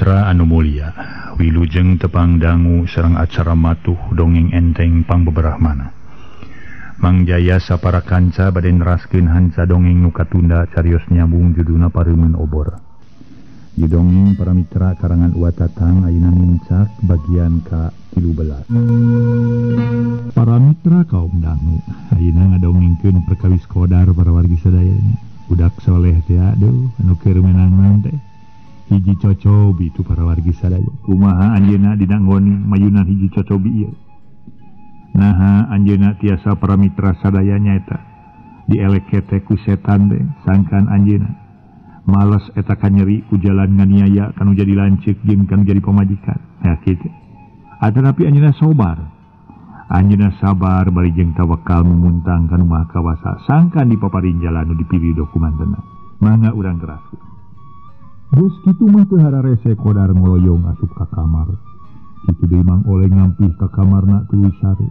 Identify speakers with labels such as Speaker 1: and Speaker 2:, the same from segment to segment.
Speaker 1: Mitra anu mulia, wilujeng tepang dangu sareng acara matuh dongeng enteng pangbeberahmana. Mang Jaya sapara kanca bade neraskeun hanca dongeng nu katunda carios nyambung judulna Pareumeun Obor. Di dongeng para mitra karangan Uwa Tatang ayeuna nincak bagian ka-13. Para mitra kaum dangu, ayeuna ngadongengkeun perkawis Kodar para wargi sadayana. Budak soleh teh aduh anu keur menang teh. Hiji cocobi itu para wargi sadaya. Kumaha anjeunna dina ngoni mayunan hiji cocobi ieu. Naha anjeunna tiasa para mitra sadaya nyaeta dielek teh ku setan teh sangkan anjeunna males eta kanyeri ku jalan nganiaya kanu jadi lanceuk jeung kanu jadi pamajikan. Nah kitu. Atanapi anjeunna sabar. Anjeunna sabar bari jeung tawakal mumuntang kanu Maha Kawasa sangkan dipaparin jalan nu dipilih dokumentna. Mangga urang teraskeun. Geus kitu mah teu hararese Kodar ngoloyong asup ka kamar. Kitu deui Mang Oleh ngampih ka kamarna tuluy sare.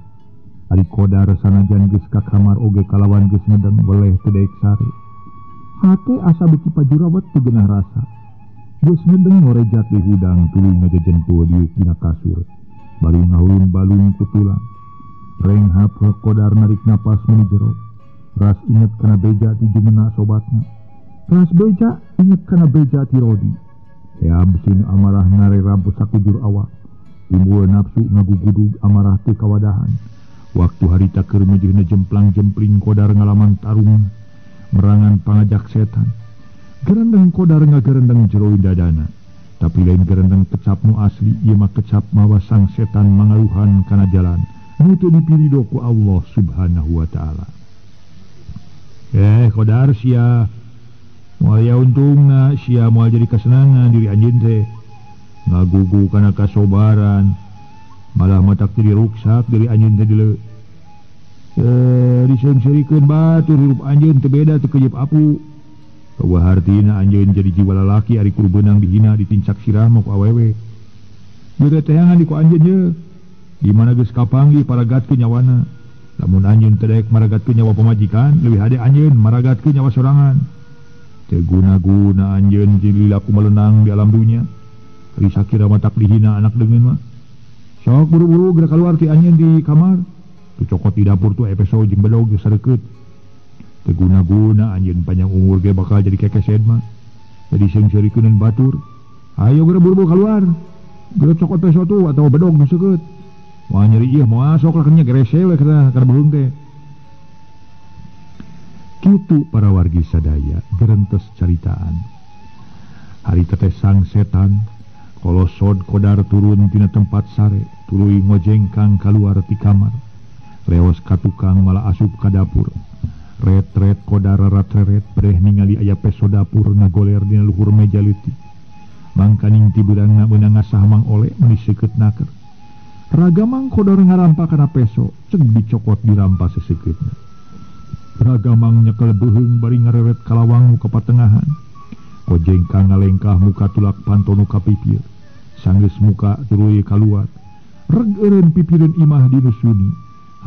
Speaker 1: Ari Kodar sanajan geus ka kamar oge kalawan geus ngedeng weleh teu daek sare. Hate asa beuki pajurawat teu geunah rasa. Geus ngedeng ngorejat di hudang tuluy ngajejentul diuk dina kasur. Bari ngahulun balung ku tulang. Renghap Kodar narik napas meuni jero. Ras inget kana beja ti jumena sobatna. Ras beja inget kana beja ti Rodi. Heabseun amarah ngarerab sakujur awak. Timbul nafsu ngagugudug amarah teu kawadahan. Waktu harita keur mejeuhna jemplang-jempling Kodar ngalaman tarung merangan pangajak setan. Gerendeng Kodar ngagerendeng jero dadana. Tapi lain gerendeng kecap nu asli, ieu mah kecap mawa sang setan mangaluhan kana jalan nu teu dipirido ku Allah Subhanahu wa taala. Kodar sia moal ya untungna sia moal jadi kasenangan diri anjeun teh. Ngagugu kana kasobaran malah matak jadi ruksak diri anjeun teh dileu. Diseungseurikeun batur hirup anjeun teu beda teu kejep apu. Eueuh hartina anjeun jadi jiwa lalaki ari kudu beunang dihina ditincak sirah mah ku awewe. Beureut teangan di ku anjeun ye. Di mana geus kapanggih paragatkeun nyawana. Lamun anjeun teu daek maragatkeun nyawa pamajikan, leuwih hade anjeun maragatkeun nyawa sorangan. Teu guna-guna anjeun jadi laku melenang di alam dunia. Ari sakira matak dihina anak deungeun mah. Sok buru-buru geura kaluar ti anjeun di kamar. Tu cokot di dapur tu epeso jeung bedog geus sareukeut. Teu guna-guna anjeun panjang umur ge bakal jadi kekeset mah. Jadi seungseurikeun batur. Ayo geura buru-buru kaluar. Geura cokot peso tu atawa bedog nu seukeut. Wah nyeri ieu moal sok lah nya gerese we kana beuheung teh. Kitu para wargi sadaya gerentes caritaan. Harita teh sang setan kolosod Kodar turun tina tempat sare tuluy ngojengkang kaluar ti kamar. Leos ka tukang malah asup ka dapur. Ret-ret Kodar ratreret breh ningali aya peso dapur ngagoler dina luhur meja leutik. Mangkaning ti beurangna meunang ngasah Mang Oleh meuni seukeut naker. Raga Mang Kodar ngarampa kana peso, ceg dicokot dirampa seseukeutna. Raga Mang nyekel beuheung bari ngareret kalawang nu kapatengahan. Kojengkang ngalengkah muka tulak panto nu kapipir. Sanggeus muka tuluy kaluar. Reg eureun pipireun imah dinu suni.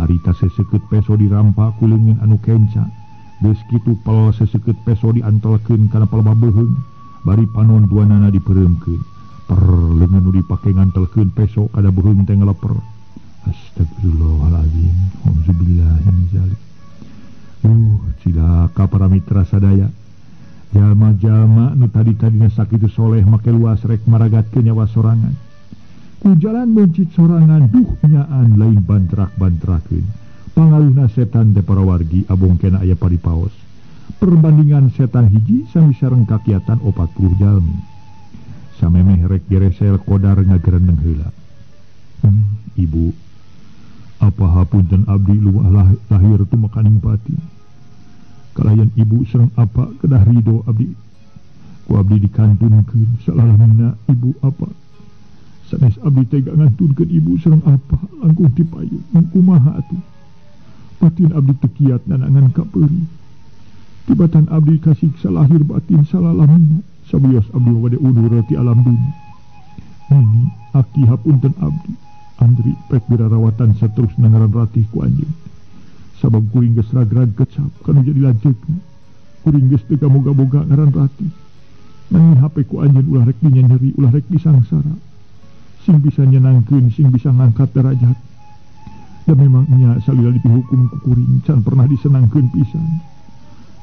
Speaker 1: Harita seseukeut peso dirampa ku leungeun anu kenca. Geus kitu pel seseukeut peso diantelkeun kana palebah beuheung, bari panon duanana dipeureumkeun. Per leungeun nu dipake ngantelkeun peso kada beuheung teh ngaleper. Astagfirullahalazim. Auzubillahi min zalik. Cilaka para mitra sadaya. Jalma-jalma nu tadi-tadina sakitu soleh make luas rek maragatkeun nyawa sorangan. Ku jalan mencit sorangan duh nyaan lain bantrak-bantrakeun. Pangaruhna setan teh para wargi abong kena aya paripaos. Perbandingan setan hiji sami sareng kakiatan 40 jalmi. Samemeh rek geresel Kodar ngagerendeng heula. Ibu, apa hapunten abdi luah lahir tu makaning batin. Kalayan ibu sareng apa kedah ridho abdi. Ku abdi dikantunkeun salalamina ibu apa. Sanes abdi tega ngantunkeun ibu sareng apa langkung tipayun kumaha atuh. Batin abdi teu kiat nanangan kapeuri. Tibatan abdi kasiksa lahir batin salalamina sabios abdi wade undur ti alam dunya. Nini aki hapunten abdi. Andri pek birarawatan saterusna ngaran ratih ku anjeun. Sabab kuring geus ragrag kecap kanu jadi lanceukna. Kuring geus teu kamoga-boga ngaran ratih. Nanging HP ku anjeun ulah rek dinyeri, ulah rek disangsara. Sing bisa nyenangkeun, sing bisa ngangkat derajat. Da memang nya salila dipihukum ku kuring can pernah disenangkeun pisan.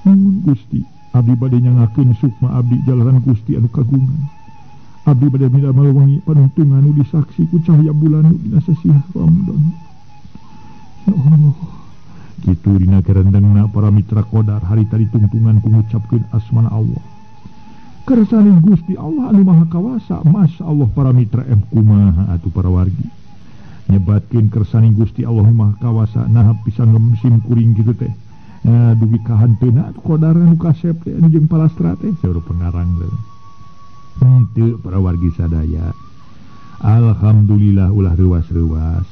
Speaker 1: Nuhun Gusti, abdi bade nyangakeun sukma abdi jalaran Gusti anu kagungan. Abdi bade midamel wengi panungtungan nu disaksi ku cahaya bulan nu dina sasih Ramadan. Ya Allah. Kitu dina kerendengna para mitra Qodar harita ditungtungan ku ngucapkeun asmana Allah. Kersaning Gusti Allah anu Maha Kawasa, Masya Allah para mitra kumaha atuh para wargi. Nyebatkeun kersaning Gusti Allah Maha Kawasa naha pisan ngemsim kuring kitu teh. Dugi ka hanteuna Qodar anu kasep teh anu jeung palastra teh saur pengarang teh. Henteu para wargi sadaya. Alhamdulillah ulah reuwas-reuwas.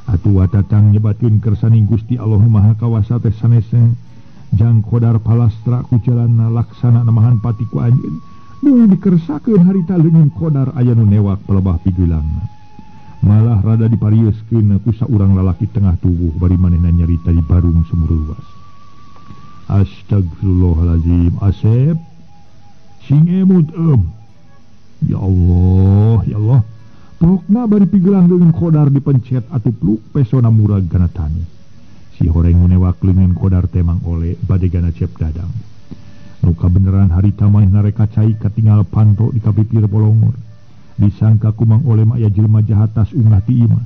Speaker 1: Atuh watatang nyebatkeun kersaning Gusti Allah Maha Kawasa teh sanesna jang Qodar palastra ku jalanna laksana namahan pati ku anjeun. Nu dikersakeun harita leungeun Qodar aya nu newak pelebah pigeulangna. Malah rada diparieuskeun ku saurang lalaki tengah tubuh bari manehna nyarita di barung sumur luas. Astagfirullahalazim, Asep sing emut em. Ya Allah, ya Allah. Pokna bari pigelang leungeun Qodar dipencet atuh pluk pesona murag kana tani. Si horeng nu newak leungeun Qodar teh Mang Ole badegana Cep Dadang. Nu kabeneran harita manehna rek kacai katingal panto di kapipir bolongor. Disangka ku Mang Ole mah aya jelema jahat tas unggah ti imah.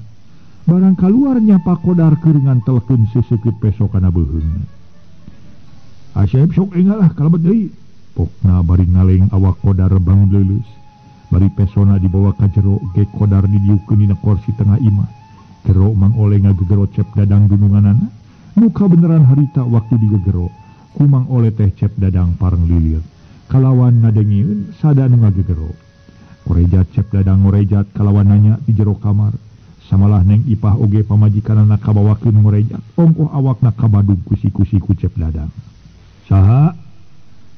Speaker 1: Barang kaluar nyapa Qodar keur ngantelkeun seuseukeup peso kana beuheungna. Asep sok enggal lah kalebet deui. Pokna bari ngaleng awak Qodar bangun leuleus. Bari pesona dibawa ka jero ge Qodar didiukeun dina kursi tengah imah. Jero Mang Ole ngagegero Cep Dadang dununganana. Nu kabeneran harita waktu digegero ku Mang Ole teh Cep Dadang pareng lilir. Kalawan ngadengieun sada nu ngagegero. Korejat Cep Dadang ngorejat kalawan nanya di jero kamar. Samalah Neng Ipah oge pamajikanana kabawakeun ngorejat. Ongkoh awakna kabadug ku siku-siku Cep Dadang. Saha?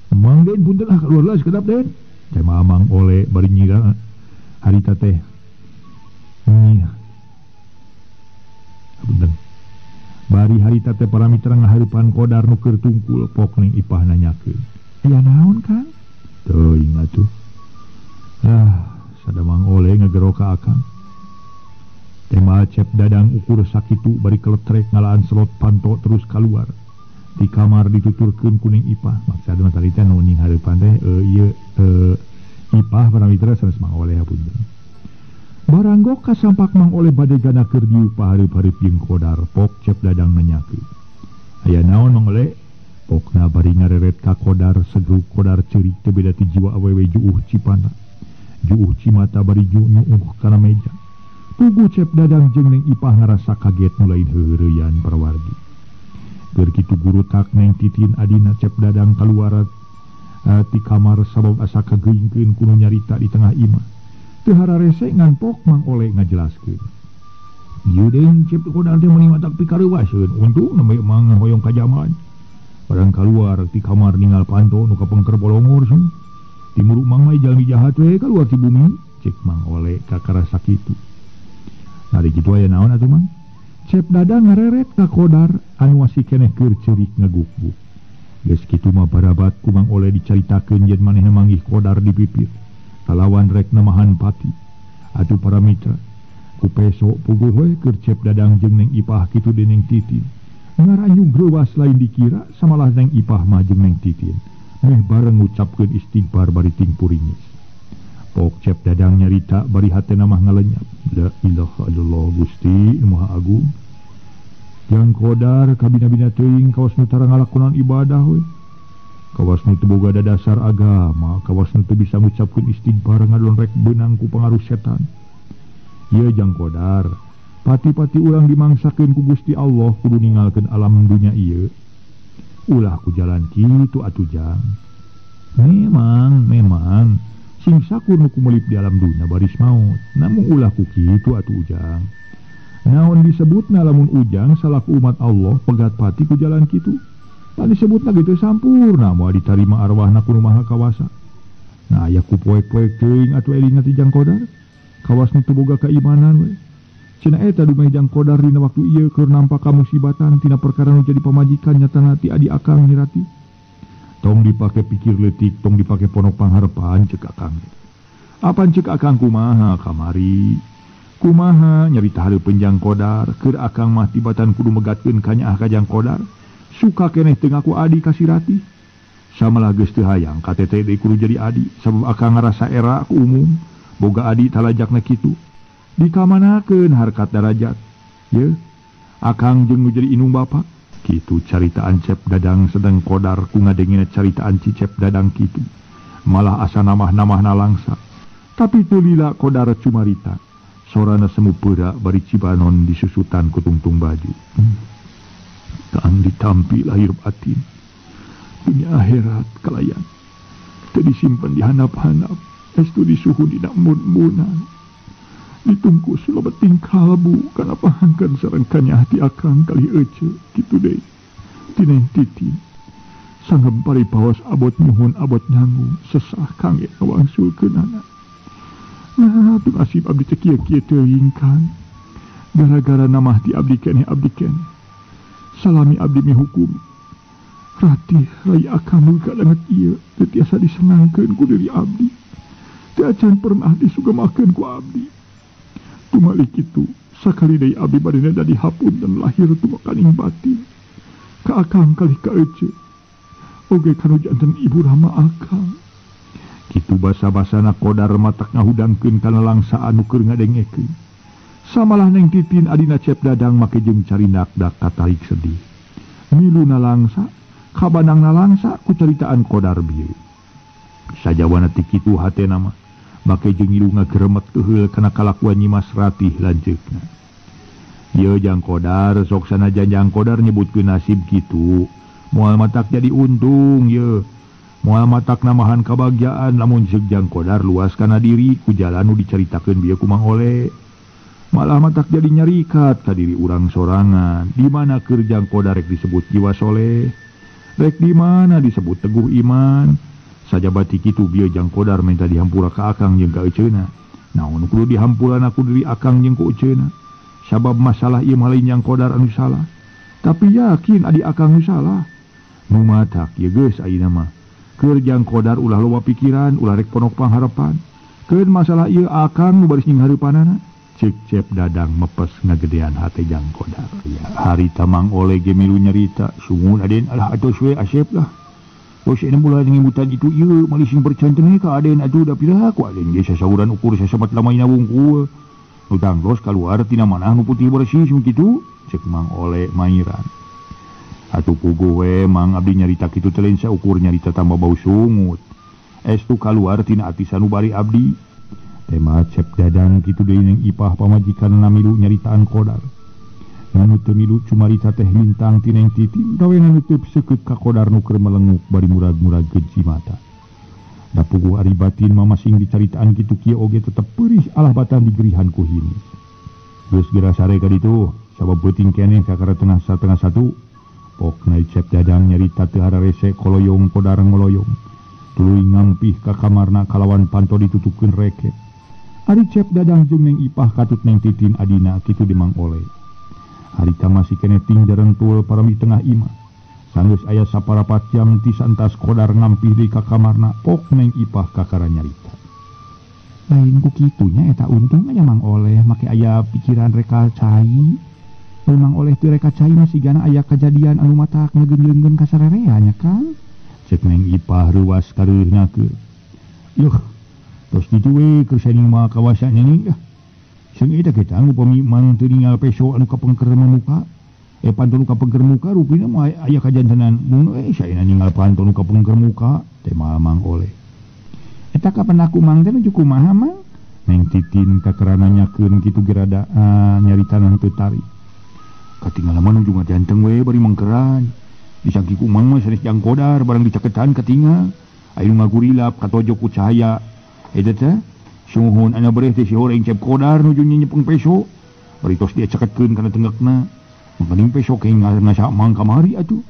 Speaker 1: Mang Den punten ah keluar lah sekedap Den. Teh Mang Ole bari nyira harita teh. Punten. Bari harita teh para mitra ngahareupan Qodar nu keur tungkul pok Neng Ipah nanyakeun. Aya naon Kang? Teuing atuh. Ah, sada Mang Ole ngagero ka akang. Teh Cep Dadang ukur sakitu bari keletrek ngalaan selot panto terus kaluar. Di kamar dituturkeun ku Neng Ipah. Maksudna tadi teh nu nyinghareupan teh ieu Ipah para mitra sanes Mang Ole hapunten. Baranggok kasampak Mang Ole badegana keur diupah hareup-hareup jeung Qodar pok Cep Dadang nanyakeun. Aya naon Mang Ole? Pokna bari ngareret ka Qodar segruk Qodar ceurik teu beda ti jiwa awewe juuh cipana. Juuh cimata bari nyuuh kana meja. Puguh Cep Dadang jeung Neng Ipah ngarasa kaget nu lain heureuyan parawargi. Keur kitu gurutak Neng Titin adina Cep Dadang kaluar ti kamar sabab asa kageuingkeun ku nu nyarita di tengah imah. Teu hararese ngan pok Mang Ole ngajelaskeun. Ieu deui Cep Qodar teh meuni matak pikareuwaseun. Untung nembe mang hoyong kajaman. Barang kaluar ti kamar ninggal panto nu kapengker bolongor sun. Timur Mang mah jalmi jahat we kaluar ti bumi. Cek Mang Ole kakara sakitu. Nari kitu aya naon atuh Mang? Cep Dadang ngareret ka Qodar anu masih keneh keur ceurik ngagukbuk. Geus kitu mah barabat ku Mang Ole dicaritakeun yen manehna manggih Qodar di pipir. Kalawan rek namahan pati. Atuh para mitra, ku peso puguh we keur Cep Dadang jeung Neng Ipah kitu deui Neng Titin. Ngaranyu greuwas lain dikira samalah Neng Ipah mah jeung Neng Titin. Meh bareng ngucapkeun istighfar bari tingpuringis. Pok Cep Dadang nyarita bari hatena mah ngalenyap. La ilaha illallah Gusti Maha Agung. Jang Qodar kabina-bina teuing kawas nu tara ngalakonan ibadah we. Kawas nu teu boga dasar agama, kawas nu teu bisa ngucapkeun istighfar ngadon rek beunang ku pangaruh setan. Ieu Jang Qodar, pati-pati urang dimangsakeun ku Gusti Allah kudu ninggalkeun alam dunya ieu. Ulah ku jalan kitu atuh Jang. Memang sing sakur nu kumelip di alam dunya baris maut. Namun ulah ku kitu atuh Ujang. Naon disebutna lamun Ujang salaku umat Allah pegat pati ku jalan kitu. Pan disebutna gitu sampurna moal ditarima arwahna ku Nu Maha Kawasa. Nah aya ku poek-poek teuing atuh eling ti Jang Qodar. Kawas nu teu boga keimanan we. Cenah eta dumeh Jang Qodar dina waktu ieu keur nampak kamusibatan tina perkara nu jadi pamajikan nyatana ti adi akang Nirati. Tong dipake pikir leutik, tong dipake ponok pangharepan cek akang. Apan cek akang kumaha kamari? Kumaha nyarita hareupeun Jang Kodar, keur akang mah tibatan kudu megatkeun kanyaah ka Jang Kodar. Suka keneh teu ngaku adi ka si Ratih. Samalah geus teu hayang ka teteh deui kudu jadi adi, sabab akang ngarasa era ku umum, boga adi talajakna kitu. Dikamanakeun harkat darajat? Ye, akang jeung nu jadi inung bapa. Kitu caritaan Cep Dadang sedang Kodar ku ngadengina caritaan Cicep Dadang kitu. Malah asa namah-namahna langsa. Tapi teu lila Kodar cumarita. Sorana semu peura bari cibanon disusutan ku tungtung baju. Taang ditampi lahir batin. Dunia akhirat kalayan. Teu disimpen di handap-handap. Estu disuhu dina mun-munan. Ditungkus loba tingkalbu kana pahangkan sareng kanya hati akang kali ece kitu deui. Tineng titin. Sanggem paripaos abot nyuhun abot nyanggung sesah kangge ngawangsulkeunana. Nah, tuh nasib abdi teh kieu-kieu teuing Kang. Gara-gara namah ti abdi keneh abdi keneh. Salami abdi mihukum. Ratih rai akang nu kadanget ieu teu tiasa disenangkeun ku diri abdi. Teu acan pernah disugemakeun ku abdi. Tumalik kitu, sakali deui abdi badena dadi hapunten lahir tumakaning batin. Ka akang kalih ka ece. Oge kanu janten ibu rama akang. Kitu basa-basana Kodar matak ngahudangkeun kana langsa anu keur ngadengekeun. Samalah Neng Titin adina Cep Dadang make jeung carinak dak katarik sedih. Miluna langsa, kabanangna langsa ku caritaan Kodar bieu. Sajawana ti kitu hatena mah make jeung ngilu ngageremet keheul kana kalakuan Nyimas Ratih lanceukna. Ieu Jang Kodar sok sanajan Jang Kodar nyebutkeun nasib kitu, moal matak jadi untung ye. Moal matak namahan kabagjaan lamun ceuk Jang Kodar luas kana diri ku jalan nu dicaritakeun bieu ku Mang Ole. Malah matak jadi nyarikat ka diri urang sorangan. Di mana keur Jang Kodar rek disebut jiwa soleh, rek di mana disebut teguh iman. Sajabati kitu bieu Jang Kodar minta dihampura ka akang jeung ka eceuna. Naon kudu dihampurana ku diri akang jeung ku eceuna. Sabab masalah ieu mah lain Jang Kodar anu salah. Tapi yakin adi akang nu salah. Nu matak ieu geus ayeuna mah. Keur Jang Kodar ulah loba pikiran, ulah rek ponok pangharepan. Keun masalah ieu akang nu baris nyingharipanana. Cek Cep Dadang mepes ngagedean hate Jang Kodar. Harita Mang Ole ge milu nyarita, sungun aden alah atos we asep lah. Bos ini mulai ngimutan itu ieu malising percanten ka aden atuh da pira ku aden ge sasauran ukur sasabat lamanya wungkul. Nu tangtos kaluar tina manah nu putih bersih sung kitu, cek Mang Ole mairan. Atuh puguh we Mang abdi nyarita kitu teh lain saukur nyarita tambah bau sungut. Estu kaluar tina ati sanubari abdi. Tema Cep Dadang kitu deui Neng Ipah pamajikan milu nyaritaan Kodar. Nganu teu milu cumarita teh lintang ti Neng Titin gawe nutup seukeut ka Kodar nu keur melenguk bari murag-murag geji mata. Da puguh ari batin mah masing dicaritaan kitu kieu oge tetep peurih alah batan digerihan ku hini. Geus geura sare ka ditu, sabab peuting keneh kakara tengah satengah satu. Pokna Cep Dadang nyarita teu hararese koloyong Kodar ngoloyong. Tuluy ngampih ka kamarna kalawan panto ditutupkeun reket. Ari Cep Dadang jeung Neng Ipah katut Neng Titin adina kitu di Mang Ole. Harita masih keneh ting jarentul parami tengah imah. Sanggeus aya saparapat jam ti santas Kodar ngampih deui ka kamarna, pok Neng Ipah kakara nyarita. Lain ku kitunya eta untung aya Mang Oleh make aya pikiran reka cai. Lamun Mang Oleh teu reka cai mah sigana aya kajadian anu matak ngageunjeungeun ka sarerea nya Kang. Cek Neng Ipah reuas kareuhnakeun. Yuh, tos kitu we keur saning mah kawasan nya. Seung eta kita upami mang teu ninggal peso anu kapengker muka. Panto nu kapengker muka rupina mah aya kajantenan. Mun saena ninggal panto nu kapengker muka teh Mang Oleh. Eta kapan aku mang teh nuju kumaha Mang? Neng Titin kakerana nyakeun kitu ge rada nyaritanan teu tari. Katinggalan mah nuju ngajanteng we bari mangkeran. Disangki ku mang mah sanes Jang Kodar barang dicaketan katingal. Aya nu ngagurilap katojok ku cahaya. Eta teh sungguhun ana bereh teh si horeng Cep Kodar nuju nyepeng peso. Bari tos dia caketkeun kana tenggekna. Makaning peso ke ngasa mang kamari atuh.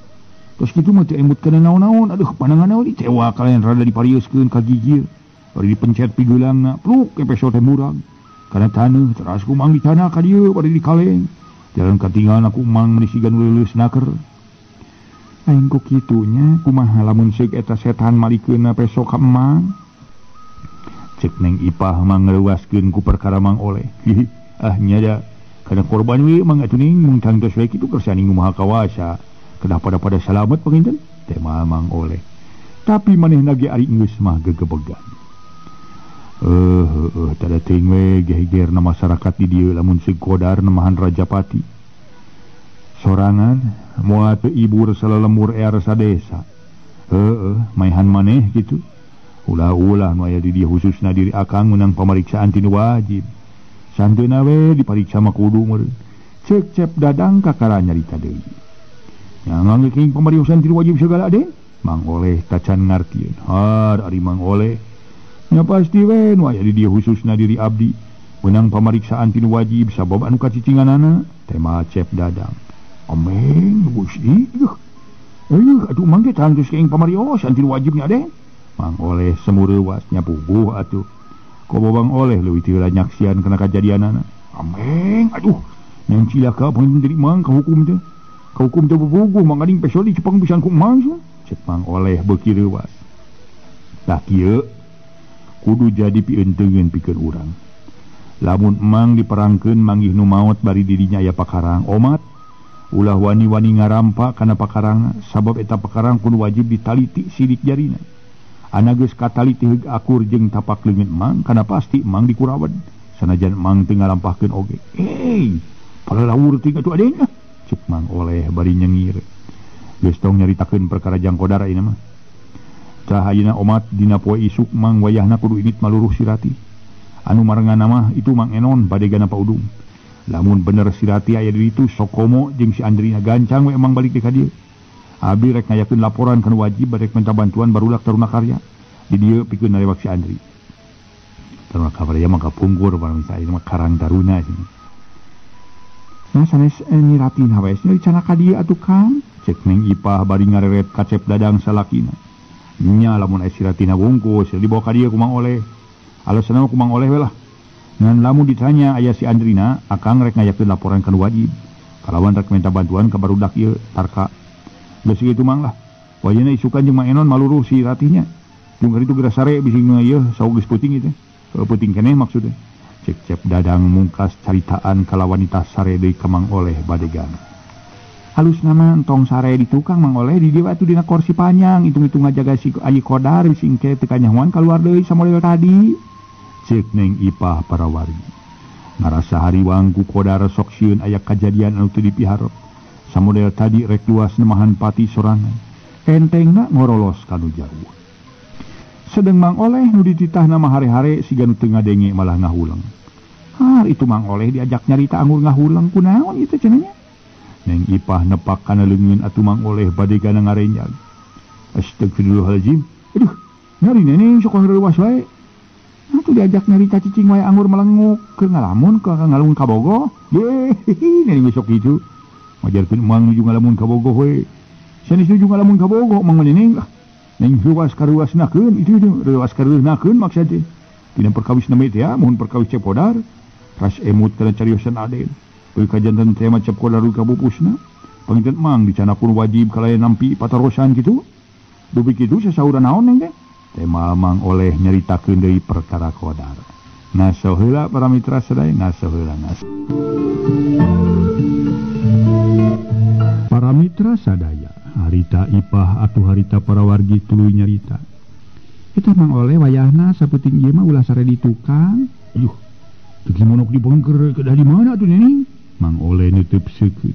Speaker 1: Tos kitu mah teu emut kana naon-naon. Aduh panangan naon dicewa kalian rada diparieuskeun ka gigir. Bari dipencet pigeulangna, pluk ke peso teh murag. Kana taneuh teras ku mang di tanah ka dieu bari dikaleng. Jalan katinggalan aku mang meuni sigan leuleus naker. Aing ku kitunya kumaha lamun seuk eta setan malikeunna peso ka emang. Cek Neng Ipah mah ngreuaskeun ku perkara Mang Oleh. Ah nya da kana korban we mang atuh ning mung tangtos we kitu kersaning Maha Kawasa. Kedah pada-pada salamet panginten tema Mang Oleh. Tapi manehna ge ari geus mah gegebegan. Tada teuing we gehegerna masyarakat di dieu lamun seuk Kodar nemahan Rajapati. Sorangan moal teu ibur salalembur ear sadesa. Heueuh maehan maneh kitu. Ulah-ulah nu aya di dieu khususna diri akang meunang pamariksaan tinu wajib. Santeuna we dipariksa mah kudu meureun. Cek Cep Dadang kakara nyarita deui. Nya ngangeukeun pamariksaan tinu wajib segala deui. Mang Oleh tacan ngartieun. Har ari Mang Oleh nya pasti we nu aya di dieu khususna diri abdi meunang pamariksaan tinu wajib sabab anu kacicinganana tema Cep Dadang. Ameng Gusti. Aduh mang ge tangtus keing pamariosan tinu wajibnya deh. Mang Oleh semureuwas nya puguh atuh. Kobo Bang Oleh leuwih teu nyaksian kana kajadianana. Ameng aduh yang cilaka panginten diri mang ka hukum teh. Ka hukum teh puguh mang ading peso dicepeng pisan ku mang. Cek Mang Oleh beuki reuwas. Tah kieu kudu jadi pienteungeun pikeun urang. Lamun emang diperangkeun manggih nu maot bari dirinya aya pakarang omat ulah wani-wani ngarampa kana pakarang sabab eta pakarang kudu wajib ditaliti sidik jarina. Ana geus kataliti heug akur jeung tapak leungeun emang kana pasti emang dikurawed sanajan emang teu ngalampahkeun oge. Hei, palawur teuing atuh adeng. Cek Mang Oleh bari nyengir. Geus tong nyaritakeun perkara jang Kodar ayeuna mah. Tah ayeuna omat dina poe isuk mang wayahna kudu init maluruh sirati. Anu marengana mah itu Mang Enon badegana Pa Udung. Lamun bener sirati aya di ditu Sokomo jeung si Andrina gancang we emang balik deui ka dieu. Abdi rek ngayakeun laporan kana wajib barek minta bantuan barudak taruna karya. Di dieu pikeun narewak si Andri. Taruna karya mah kapungkur para mitra ieu mah Karang Taruna cenah. Nah sanes nyiratina we nya dicana ka dieu atuh Kang. Cek Neng Ipah bari ngareret ka Cep Dadang salakina. Nya lamun aya siratina bungkus dibawa ka dieu ku Mang Oleh. Alasanna ku Mang Oleh we lah. Ngan lamun ditanya aya si Andrina, akang rek ngayakeun laporan kana wajib. Kalawan rek minta bantuan ka barudak ieu Tarka. Geus kitu mang lah. Wayahna isukan jeung Mang Enon maluruh si ratihnya. Jeung kitu geura sare bisi ieu saug geus peuting ieu teh. Peuting keneh maksudnya. Cek Cep Dadang mungkas caritaan kala wanita sare deui ka Mang Oleh badegan. Halus nama entong sare di tukang Mang Oleh di dieu atuh dina kursi panjang hitung-hitung ngajaga si Ayi Kodar bisi engke teu kanyahoan kaluar deui samodel tadi. Cek Neng Ipah para wargi. Ngarasa hariwang ku Kodar sok sieun aya kajadian anu teu dipiharep. Samodel tadi rek luas nemahan pati sorangan. Entengna ngorolos kanu jauh. Sedeng Mang Oleh nu dititahna mah hare-hare siga nu teu ngadenge malah ngahuleng. Har itu Mang Oleh diajak nyarita anggur ngahuleng kunaon ieu teh cenah nya. Neng Ipah nepak kana leungeun atuh Mang Oleh badegana ngarenjag. Astagfirullahalazim. Aduh, nyari neneng sok reuwas wae. Atuh diajak nyarita cicing wae anggur melenguk keur ngalamun ka ngalung ka Bogo. Ye, neneng sok kitu. Ngajarkeun mang nuju ngalamun ka Bogo we. Sanes nuju ngalamun ka Bogo mang neneng lah. Neng reuwas karuasnakeun itu reuwas karuasnakeun maksud teh. Dina perkawis nami teh ya, mun perkawis Cep Kodar. Ras emut kana cariosan aden. Euy kajanten teh mah Cep Kodar ka bupusna. Panginten mang dicana pun wajib kalayan nampi patarosan kitu. Dupi kitu sasauran naon neng teh? Tema Mang Oleh nyaritakeun deui perkara Kodar. Ngaso heula para mitra sadaya, ngaso heula ngaso. Para mitra sadaya, harita Ipah atuh harita para wargi tuluy nyarita. Eta Mang Oleh wayahna saputing ieu mah ulah sare di tukang. Aduh, teu kimonok dibengker kedah di mana atuh neneng? Mang Oleh nutup seukeut.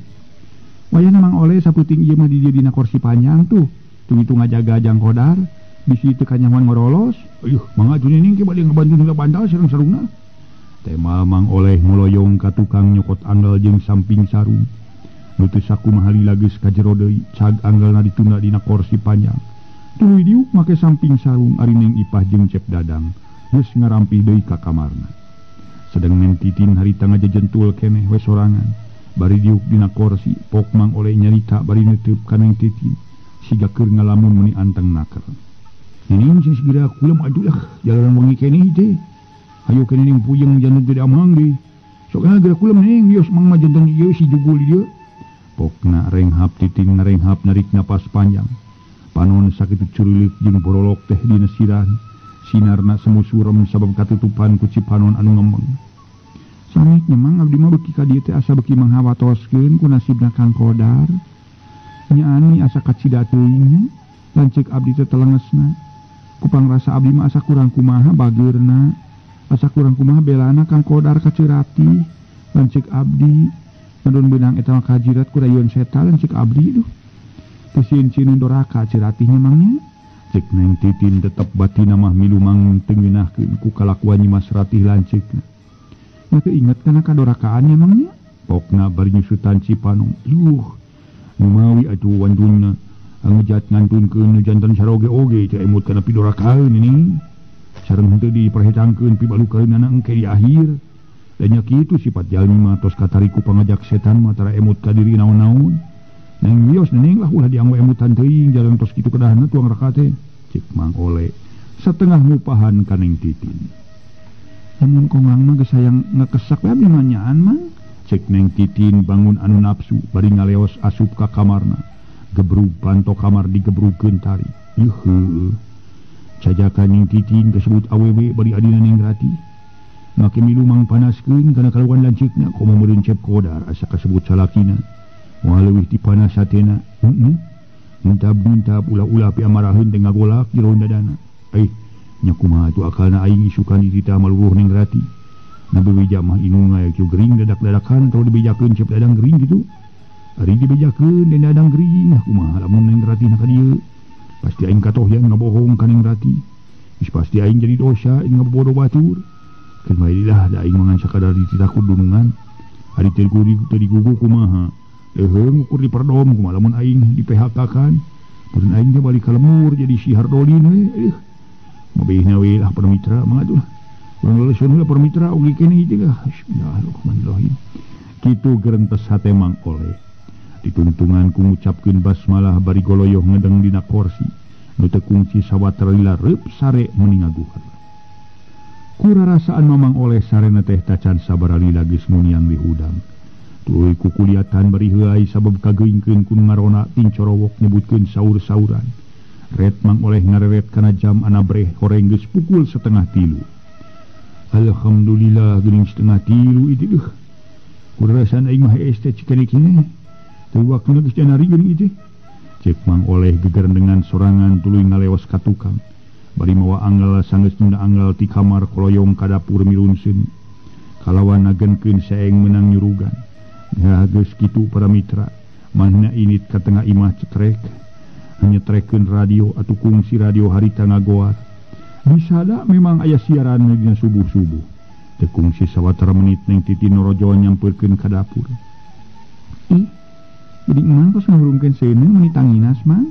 Speaker 1: Wayahna Mang Oleh saputing ieu mah di dieu dina kursi panjang tuh. Tung-tung ngajaga jang Kodar. Bisi teu kanyahoan ngorolos. Ayuh, mangga atuh neneng ke bade ngabantu heula bantal sareng-sarungna. Tema Mang Oleh muloyong ka tukang nyokot anggal jeung samping sarung. Nu teu sakumaha lila geus ka jero deui, cag anggalna ditunda dina kursi panjang. Tuluy diuk make samping sarung ari Neng Ipah jeung Cep Dadang geus ngarampih deui ka kamarna. Sedeng Neng Titin harita ngajejentul keneh we sorangan. Bari diuk dina kursi, pok Mang Oleh nyarita bari neuteub ka Neng Titin. Siga keur ngalamun meuni anteng naker. Neneng sing segera kula mah aduh lah jalanan wengi keneh teh. Hayu keneh ning puyeng janten teu diamang deui. Sok geura kula neneng bios mang mah janten ieu si jugul ieu. Pokna renghap Titin ngarenghap narik napas panjang. Panon sakitu curilik jeung borolok teh dina sirah. Sinarna semu surem sabab katutupan ku Cipanon anu ngembeng. Samiknya Mang abdi mah beuki ka dieu teh asa beuki manghawatoskeun ku nasibna Kang Kodar. Nyaani asa kacida teuing nya, lanceuk abdi teh telengesna. Ku pangrasa abdi mah asa kurang kumaha bageurna, asa kurang kumaha belana Kang Kodar ka Cirati. Lanceuk abdi ngadon beunang eta mah kajirat ku rayuan setan lanceuk abdi duh. Teu sieun-sieun doraka Ciratih nya Mang nya. Cek Neng Titin tetep batina mah milu mang teu ngeunahkeun ku kalakuan Nyi Mas Ratih lanceukna. Nya teu inget kana kadorakaan nya Mang nya. Pokna bari nyusutan Cipanon. Yuh, nu mawi atuh wandunna angejat ngantunkeun nu jantan saroge oge teu emut kana pidorakaeun ini. Sareng henteu diperhetangkeun pibalukaeunana engke di akhir. Da nya kitu sifat jalmi mah tos katariku pangajak setan mah tara emut ka diri naon-naon. Neng wios neneng lah ulah dianggo emutan teuing jalan tos kitu kedahna tuang raka teh. Cek Mang Oleh setengah ngupahan ka Neng Titin. Lamun kongang mah geus hayang ngekesak we abdi mah nyaan Mang. Cek Neng Titin bangun anu nafsu bari ngaleos asup ka kamarna. Gebrug panto kamar digebrugkeun tari. Yuh heueuh. Cajakan Neng Titin kasebut awewe bari adina Neng Ratih. Make milu mang panaskeun kana kaluan lanceukna komo meureun Cep Kodar asa kasebut salakina. Moal leuwih ti panas hatena. Heeh. Muntab-muntab ulah-ulah piamaraheun teh ngagolak jero dadana. Eh, nya kumaha atuh akalna aing isukan dititah maluruh Neng Ratih. Nabi beja mah inung aya kieu gering dadak-dadakan atawa dibejakeun Cep Dadang gering kitu. Ari dibejakeun dan Dadang gering, nah kumaha lamun Neng Ratih na ka dieu. Pasti aing katohyan ngabohong ka Neng Ratih. Geus pasti aing jadi dosa aing ngabobodo batur. Keun bae lah da aing mangan sakadar dititah ku dunungan. Ari teu digugu kumaha. Leuheung ukur diperdom kumaha lamun aing di PHK kan. Mun aing teh balik ka lemur jadi si Hardolin we. Mabihna we lah para mitra mangga atuh. Urang leuseun heula para mitra oge keneh ieu teh. Bismillahirrahmanirrahim. Kitu gerentes hate Mang Oleh. Dituntungan ku ngucapkeun basmalah bari goloyoh ngedeng dina korsi. Nu teu kungsi sawatara lila reup sare meuni ngaguher. Kurarasaan Mamang Oleh sarena teh tacan sabaraha lila geus muniang di hudang. Tuluy kukuliatan bari heuay sabab kageungkeun ku ngarona tincorowok nyebutkeun saur-sauran. Ret Mang Oleh ngareret kana jam anabreh horeng geus pukul 2:30. Alhamdulillah geuning 2:30 itu deuh. Kurarasaan aing mah hees teh cikene kene. Teu waktuna geus janari geuning ieu teh. Cek Mang Oleh gegerendengan sorangan tuluy ngaleos ka tukang. Bari mawa anggal sanggeus nyunda anggal ti kamar koloyong ka dapur milun seuni. Kalawan nagenkeun saeng meunang nyurugan. Ya geus kitu para mitra, manehna init ka tengah imah cetrek, nyetrekeun radio atuh kungsi radio harita ngagoar. Bisada memang aya siaran dina subuh-subuh. Teu kungsi sawatara menit Neng Titin norojo nyampeurkeun ka dapur. Ih, jadi emang tos ngahurungkeun seuneu meuni tanginas Mang?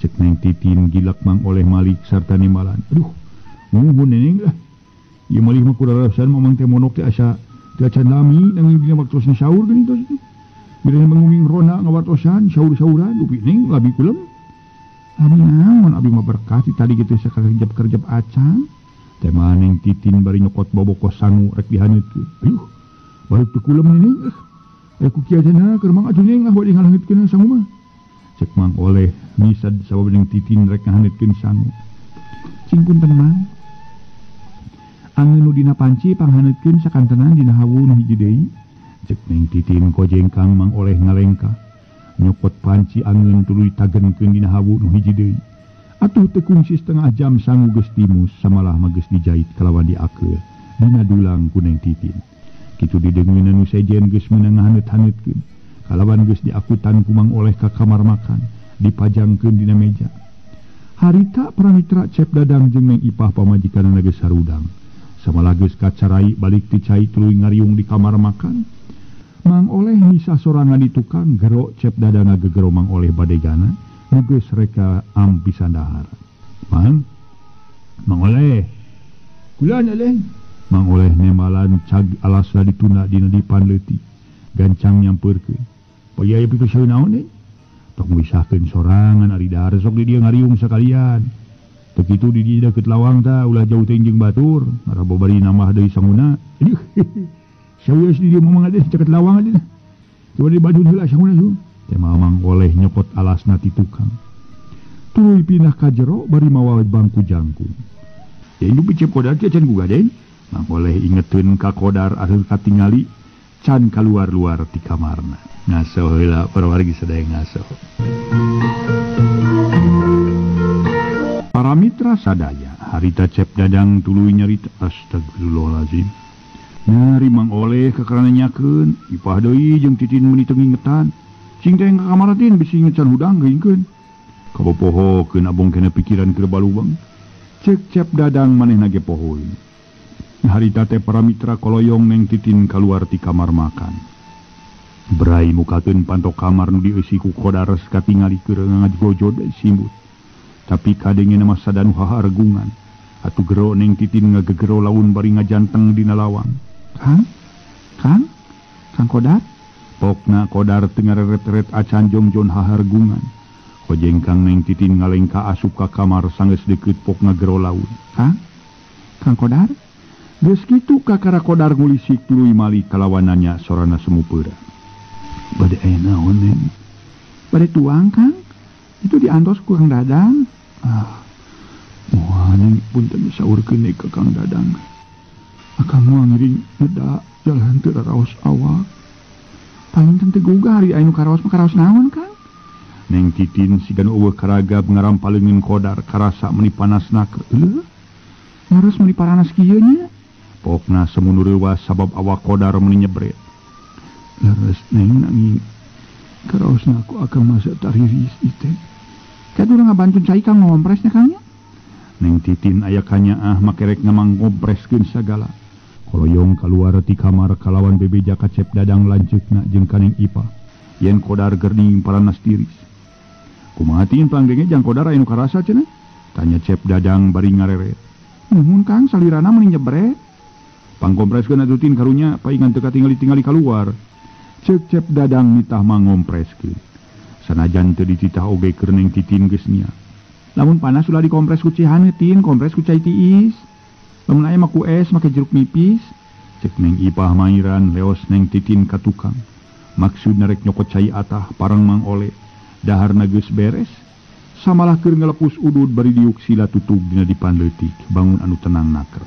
Speaker 1: Cek Neng Titin gilak Mang Oleh malik sarta nimbalan. Aduh, muhun neneng lah. Ieu malih mah kurarasan mamang teh monok teh asa teu acan lami nanging dina waktosna sahur geuning tos teh. Bila manguming rona ngawartosan sahur-sahuran dupi neng labi kulem. Abi naon abi mah berkah ti tadi kitu sakerjap-kerjap acan. Teh mah Neng Titin bari nyokot bobokoh sangu rek dihaneutkeun. Ayuh, baru teu kulem neng. Aya ku kieu cenah keur mang atuh neng ah bade ngaleungitkeun sangu mah. Cek Mang Oleh misad sabab Neng Titin rek ngahaneutkeun sangu. Cing punten Mang. Angeun nu dina panci panghaneutkeun sakantenan dina hawu nu hiji deui. Cek Neng Titin kojengkang Mang Oleh ngalengkah. Nyokot panci angeun tuluy tagenkeun dina hawu nu hiji deui. Atuh teu kungsi setengah jam sangu geus timus samalah mah geus dijait kalawan diakeul dina dulang ku Neng Titin. Kitu didengeuna nu sejen geus meunang ngahaneut-haneutkeun. Kalawan geus diakutan ku Mang Oleh ka kamar makan, dipajangkeun dina meja. Harita para mitra Cep Dadang jeung Neng Ipah pamajikanna geus sarudang. Samalah geus kacarai balik ti cai tuluy ngariung di kamar makan. Mang Oleh misah sorangan di tukang gero Cep Dadang ngagegero Mang Oleh badegana nu geus reka ampisan dahar. Mang, Mang Oleh. Kula nya Mang Oleh nembalan cag alasna ditunda dina dipan leutik. Gancang nyampeurkeun. Paya aya pitu naon deui? Tong misahkeun sorangan ari dahar sok di dieu ngariung sakalian. Teu kitu di dieu deukeut lawang tah ulah jauh teuing jeung batur, marabo bari nambah deui sanguna. Aduh. Sawios di dieu mamang ade deukeut lawang ade. Coba di baju heula sanguna su. Teh Mamang Oleh nyokot alasna ti tukang. Tuluy pindah ka jero bari mawa bangku jangkung. Deui nu Cep Kodar teh can gugaden. Mang Oleh ingeteun ka Kodar areuh katingali can kaluar-luar ti kamarna. Ngaso heula para wargi sadaya ngaso. Para mitra sadaya, harita Cep Dadang tuluy nyarita astagfirullahalazim. Nyari Mang Oleh kakarana nyakeun, ipah deui jeung Titin meuni teu ngingetan. Cing teh ka kamar tin bisi inget can hudang geuingkeun. Kabopohokeun abong kena pikiran keur balubang. Cek Cep Dadang manehna ge pohoeun. Harita teh para mitra koloyong Neng Titin kaluar ti kamar makan. Brai mukakeun pantok kamar nu dieusi ku Kodar katingali keur ngagojod simbut. Tapi kadenge mah sadanu hahargungan. Atuh gero Neng Titin ngagegero laun bari ngajanteng dina lawang. Kang? Kang? Kang Kodar? Pokna Kodar teu ngareret-eret acan jongjon hahargungan. Hojengkang Neng Titin ngalengka asup ka kamar sanggeus deukeut pokna gero laun. Kang? Kang Kodar? Geus kitu kakara Kodar ngulisik tuluy mali kalawananya sorana semu peura. Bade aya naon Neng? Bade tuang Kang? Itu diantos ku Kang Dadang. Ah, moal Neng punten saurkeun ka Kang Dadang. Akang moal ngiring ngeda jalan teu raraos awak. Paling teu gugah ari aya nu karaos mah karaos naon Kang? Neng Titin siga nu eueuh karagab ngarampaleungeun Kodar karasa meuni panasna eueuh. Ngareus meuni paranas kieu nya. Pokna semu nu reuwas sabab awak Kodar meuni nyebret. Leres Neng nanging karaosna ku akang masa tariris ieu. Ka urang ngabantun cai Kang ngompresnya Kang nya. Neng Titin aya kanyaah makerek ngamangkompreskeun sagala. Koloyong kaluar ti kamar kalawan bebeja ka Cep Dadang lanceukna jeung ka Neng Ipah. Yen Kodar gerning paranas tiris. Kumaha tin panggenge jang Kodar aya nu karasa cenah? Tanya Cep Dadang bari ngareret. Nuhun Kang salirana meuni nyebret. Pangkompreskeun atuh tin karunya paingan teu katingali-tingali kaluar. Cek Cep Dadang nitah mangompreskeun. Sanajan teu dititah oge keur Neng Titin geus nia. Lamun panas ulah dikompres ku cihaneut tin, kompres ku cai tiis. Lamun aya mah ku es make jeruk nipis. Cek Neng Ipah mairan leos Neng Titin ka tukang. Maksudna rek nyokot cai atah parang Mang Oleh. Daharna geus beres. Samalah keur ngalepus udud bari diuk sila tutug dina dipan leutik bangun anu tenang naker.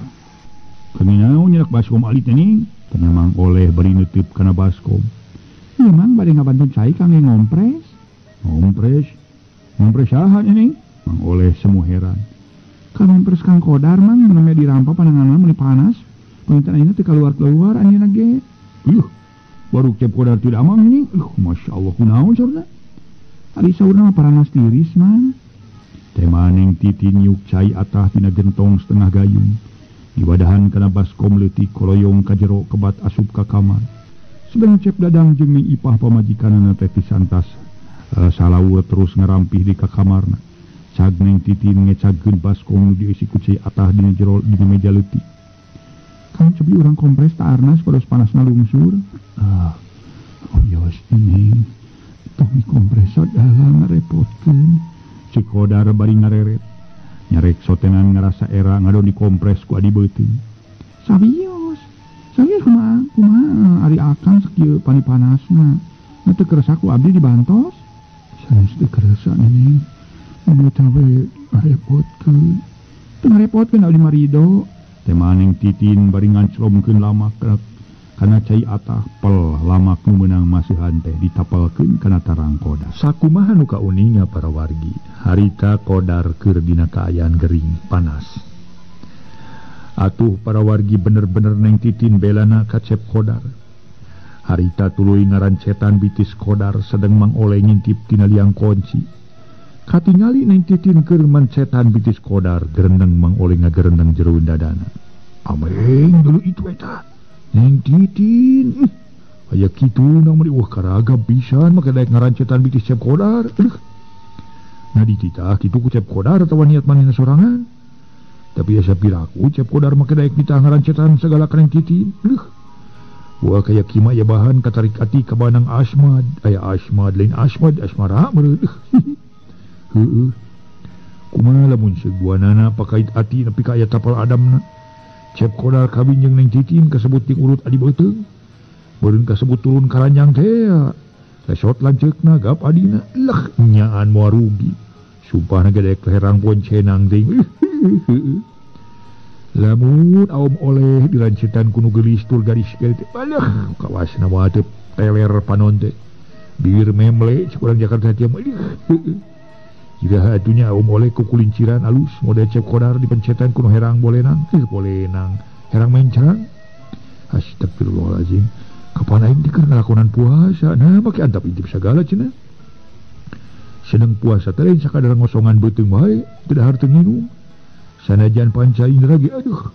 Speaker 1: Kami naon nyerak baskom alit ning? Tanya Mang Oleh bari neuteub kana baskom. Ieu Mang bade ngabantun cai kangge ngompres. Ngompres? Ngompres saha ning? Mang Oleh semu heran. Ka ngompres Kang Kodar Mang meunang dirampa pananganna meuni panas. Panginten ayeuna teu kaluar-keluar anjeunna ge. Yuh, baru Cep Kodar teu damang ning. Masyaallah kunaon saurna? Ari saurna mah paranas tiris Mang. Teh Neng Titin nyuk cai atah tina gentong setengah gayung. Diwadahan kana baskom leutik koloyong ka jero kebat asup ka kamar. Sedang Cep Dadang jeung Neng Ipah pamajikanana teh pisantas salaur terus ngarampih di ka kamarna. Cag Neng Titin ngecagkeun baskom nu dieusi ku cai atah dina jero dina meja leutik. Kang cobi urang kompres ta arnas pados panasna lungsur. Ah, oh yos Neng. Tong dikompres sagala ngarepotkeun. Cek Kodar bari ngareret. Nyarek sotenan ngarasa era ngadon dikompres ku adi beuteung. Sabios. Sabios kumaha? Kumaha ari akang sakieu pani-panasna. Na teu keresa ku abdi dibantos. Sanes teu keresa Neng. Mun teh we ngarepotkeun. Teu ngarepotkeun abdi mah rido. Teh Neng Titin bari nganclomkeun lamak kana cai atah pel lamak nu meunang masihan teh ditapalkeun kana tarang Kodar. Sakumaha nu kauninga para wargi, harita Kodar keur dina kaayaan gering panas. Atuh para wargi bener-bener Neng Titin belana ka Cep Kodar. Harita tuluy ngarancetan bitis Kodar sedeng Mang Oleh ngintip tina liang kunci. Katingali Neng Titin keur mancetan bitis Kodar, gerendeng Mang Oleh ngagerendeng jero dadana. Ameng dulu itu eta. Neng Titin, aya kitu nang meuni wah karagap pisan make daek ngarancetan bitis Cep Kodar. Aduh. Nah dititah kitu ku Cep Kodar atawa niat manehna sorangan. Tapi asa piraku Cep Kodar make daek nitah ngarancetan sagala ka Neng Titin. Aduh. Wah kaya kima ya bahan katarik ati ka banang Asmad. Aya Asmad lain Asmad asmara meureun. Heueuh. Kumaha lamun seguanana pakait ati nepi ka aya tapal adamna. Cep Kodar kawin jeung Neng Titin kasebut ting urut adi beuteung. Beureun kasebut turun ka ranjang teh. Lesot lanceukna gap adina. Lah nyaan moal rugi. Sumpahna ge daek herang boncenang teuing. Lamun aom oleh dilancetan ku nu geulis tur gadis kieu teh. Alah kawasna mah teu teler panon teh. Bibir memle cek urang Jakarta teh mah. Jika atunya aom oleh ku kulinciran alus model Cep Kodar dipencetan ku nu herang bolenang. Bolenang. Herang mencang. Astagfirullahalazim. Kapan aing teh keur ngalakonan puasa? Nah make antap intip sagala cenah. Seneng puasa teh lain sakadar ngosongan beuteung wae, teu dahar teu nginum. Sanajan panca indera ge aduh.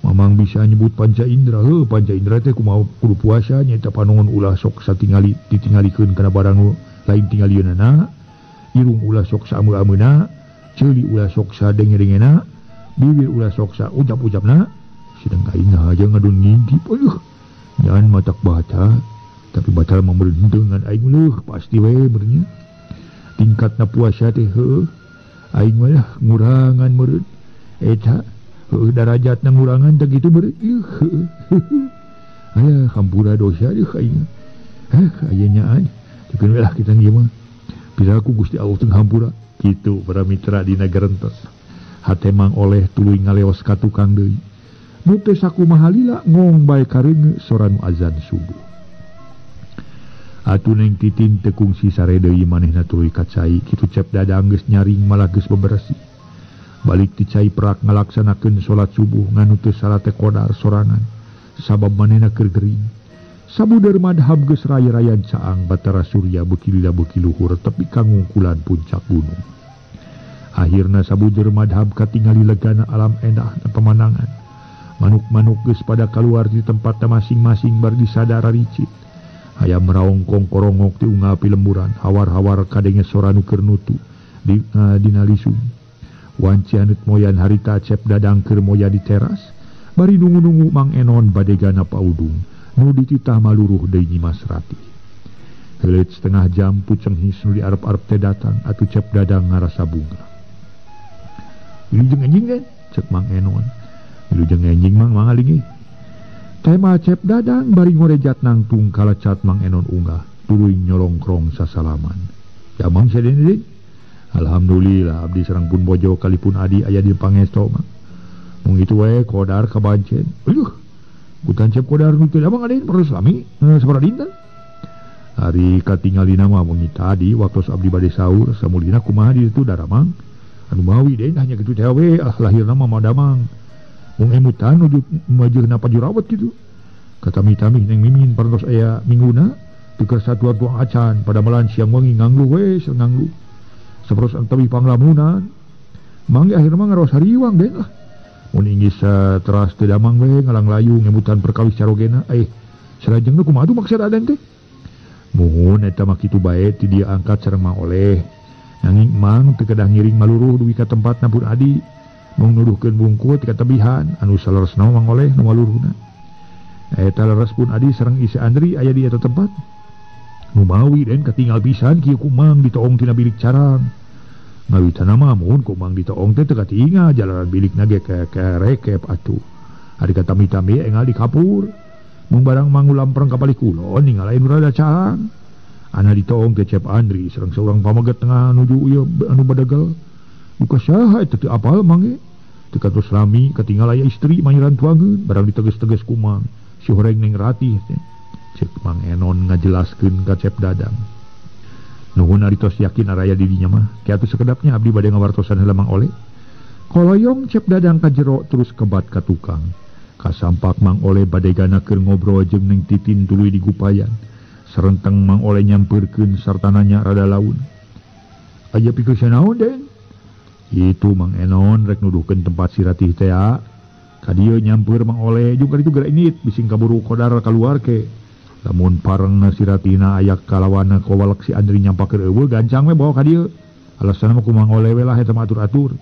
Speaker 1: Mamang bisa nyebut panca indera, heuh panca indera teh kumaha kudu puasa nyaeta panongon ulah sok satingali ditingalikeun kana barang nu lain tingalieunana. Irung ulah sok saameu-ameuna, ceuli ulah sok sadenge-dengena, bibir ulah sok saujap-ujapna. Sedang aing aja ngadun ngintip aduh. Jangan matak baca, tapi batal memerhentengan aing leuh pasti we meureunnya. Tingkatna puasa teh heuh aing mah ngurangan meureun. Eta heuh darajatna ngurangan teh kitu meureun. Aya hampura dosa deuh aing. Heh aya nyaan. Teukeun we lah kita ieu mah. Piraku Gusti Allah teu hampura. Kitu para mitra dina gerentes. Hate Mang Oleh tuluy ngaleos ka tukang deui. Nu teh sakumaha lila ngong bae kareungeut sora nu azan subuh. Atuh Neng Titin teu kungsi sare deui manehna tuluy ka cai. Kitu Cep Dadang geus nyaring malah geus bebersih. Balik ti cai prak ngalaksanakeun salat subuh nganu teu salat teh Kodar sorangan. Sabab manehna keur gering. Sabuder madhab geus raya-rayan caang Batara Surya beuki lila beuki luhur tepi ka ngungkulan puncak gunung. Akhirna sabuder madhab katingali legana alam endah dan pemandangan. Manuk-manuk geus pada kaluar di tempatna masing-masing bar disadara ricit. Hayam raongkong korongok ti unggal pilemburan, hawar-hawar kadenge sora nu keur nutu di dina lisung. Wanci haneut moyan harita Cep Dadang keur moya di teras, bari nungu-nungu Mang Enon badegana paudung. Nu dititah maluruh deui Nyimas Ratih. Heuleut setengah jam puceng his nu diarep-arep teh datang atuh Cep Dadang ngarasa bunga. Wilujeng enjing teh, cek Mang Enon. Wilujeng enjing Mang mangaling. Tema Cep Dadang bari ngorejat nangtung kalacat Mang Enon unggah, tuluy nyolongkrong sasalaman. Ya Mang sadene deui. Alhamdulillah abdi sareng pun bojo kalipun adi aya di pangesto Mang. Mung kitu we Kodar kabancen. Aduh. Bukan Cep Kodar nu teu abang adeun perlu sami sabaraha dinten. Ari katingalina mah wengi tadi waktu abdi bade sahur samulina kumaha di ditu daramang. Anu mawi deui hanya kitu teh we ah lahirna mah madamang. Mung emutan nuju majeurna pajurawat kitu. Katami-tami Neng Mimin parantos aya mingguna teu keur satuan tuang acan pada malan siang wengi nganglu we nganglu. Saperos antawi panglamunan. Mang ge akhirna mah ngaros hariwang deui lah. Mun inggis teras teu damang we ngalanglayu ngemutan perkawis carogena salajengna kumaha tuh maksud aden teh. Muhun eta mah kitu bae ti dia angkat sareng Mang Oleh. Nanging Mang teu kedah ngiring maluruh dugi ka tempatna pun adi. Mung nuduhkeun bungkul ti katebihan anu saleresna Mang Oleh nu maluruhna. Eta leres pun adi sareng Isi Andri aya di eta tempat. Nu mawi den katingal pisan kieu ku Mang ditoong tina bilik carang. Ngawitana mah mun ku Mang ditoong teh teu katingal jalanan bilikna ge kerekep atuh. Ari katami-tami engal di kapur. Mung barang Mang lampreng ka palih kulon ningal lain rada caang. Ana ditoong ke Cep Andri sareng saurang pameget tengah nuju ieu anu badagel. Buka saha eta teu apal Mang ge. Teu katos lami katingal aya istri manyiran tuangeun barang diteges-teges ku Mang. Si horeng Neng Ratih teh. Cek Mang Enon ngajelaskeun ka Cep Dadang. Nuhun ari tos yakin araya di dinya mah. Kiatu sekedapnya abdi bade ngawartosan heula Mang Oleh. Koloyong Cep Dadang ka jero terus kebat ka tukang. Kasampak Mang Oleh badegana keur ngobrol jeung Neng Titin tuluy digupayan. Serenteng Mang Oleh nyampeurkeun sarta nanya rada laun. Aya pikeun naon Den? Itu Mang Enon rek nuduhkeun tempat si Ratih teh. Ka dieu nyamper Mang Oleh jeung ka ditu geura init bising kaburu Kodar kaluar ke. Lamun pareng si Ratina aya kalawana kowalek si Andri nyampakeun eueuh gancang we bawa ka dieu. Alasanna mah ku Mang Oleh we lah eta mah atur-atur.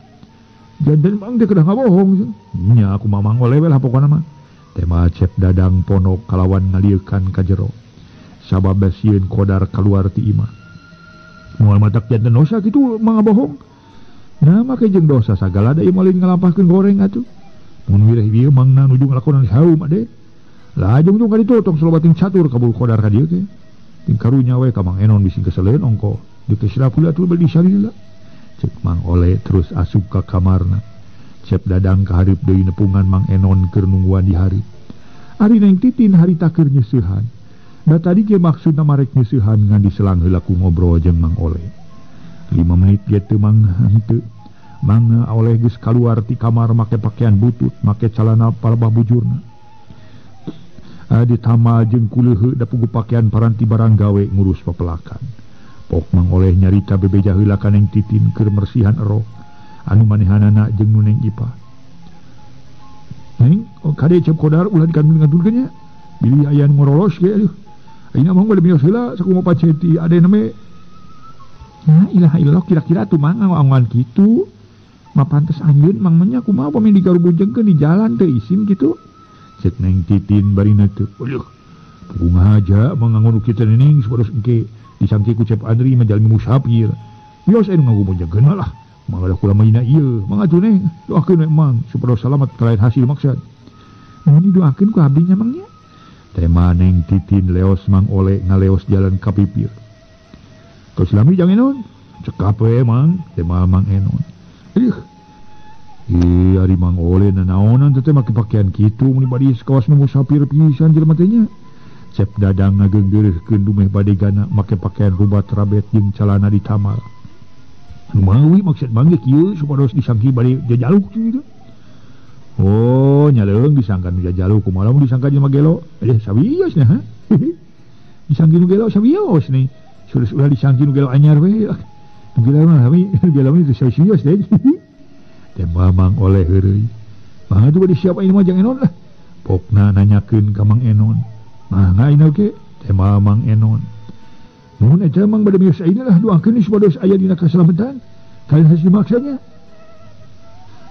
Speaker 1: Janten Mang teh kedah ngabohong. Nya aku mah Mang Oleh we lah pokona mah. Tema Cep Dadang ponok kalawan ngaliekan ka jero. Sabab sieun Kodar kaluar ti imah. Moal matak janten dosa kitu Mang ngabohong. Nah make jeung dosa sagala da ieu moal ngalampahkeun goreng atuh. Mun wireh ieu mangna nuju ngalakonan haum ade. Lah jung-jung ka ditu tong salobating catur kabul Kodar ka dieu ge. Ting karunya we ka Mang Enon bisi keseleun ongko. Dikesilap heula atuh beli salila. Cek Mang Oleh terus asup ka kamarna. Cep Dadang kahareup deui nepungan Mang Enon keur nungguan di hareup. Ari Neng Titin harita keur nyeusehan. Da tadi ge maksudna marek nyeusehan ngan diselang heula ku ngobrol jeung Mang Oleh. 5 menit ge teu mang henteu. Mang Oleh geus kaluar ti kamar make pakaian butut, make calana palebah bujurna. Ditama jeung kuleuheuk da pugu pakaian paranti barang gawe ngurus pepelakan. Pok Mang Oleh nyarita bebeja heula ka Neng Titin keur mersihan erok anu manehanana jeung nu Neng Ipah. Neng, oh, kade Cep Kodar ulah dikantun-kantunkeun nya. Bilih aya nu ngorolos ge aduh. Ayeuna mah bade mios heula sakumaha paceti ade name. Nah, ilaha illallah kira-kira atuh mang nganggo-anggoan kitu. Ma pantes anjeun mang mah nya kumaha pami digarubujengkeun di jalan teu isin kitu. Cek Neng Titin barina teu. Aduh. Pugu ngahaja mah nganggo nu kitu Neng supados engke disangki ku Cep Andri mah jalmi musafir. Mios anu ngagubujengkeun lah. Mangga kula mah ieu, mangga atuh Neng, doakeun we Mang supados salamet kalayan hasil maksad. Mun didoakeun ku abdi nya Mang nya. Tema Neng Titin leos Mang Oleh ngaleos jalan ka pipir. Kau silami jang Enon, cekap we Mang, tema Mang Enon. Ih. Ih, ari Mang Oleh nanaonan teh make pakaian kitu mun bade kawas nu musafir pisan jelema teh nya. Cep Dadang ngageunggeureuhkeun dumeh badegana make pakaian rubat rabet jeung calana ditamal. Anu mawi maksud Mang ge kieu supados disangki bade jajaluk kitu. Oh, nyaleung disangka nu jajaluk kumaha lamun disangka jelema gelo? Eh, sawios nya ha. Disangki nu gelo sawios nih. Sudah ulah disangki nu gelo anyar we. Nu gelo mah sami, nu gelo mah teu sawios deui. Tema Mang Oleh heureuy. Mah atuh bade siap ayeuna mah jang Enon lah. Pokna nanyakeun ka Mang Enon. Mangga ayeuna oge tema Mang Enon. Mun eta Mang bade mios ayeuna lah doakeun supados aya dina kasalamatan. Kalian hasil maksanya.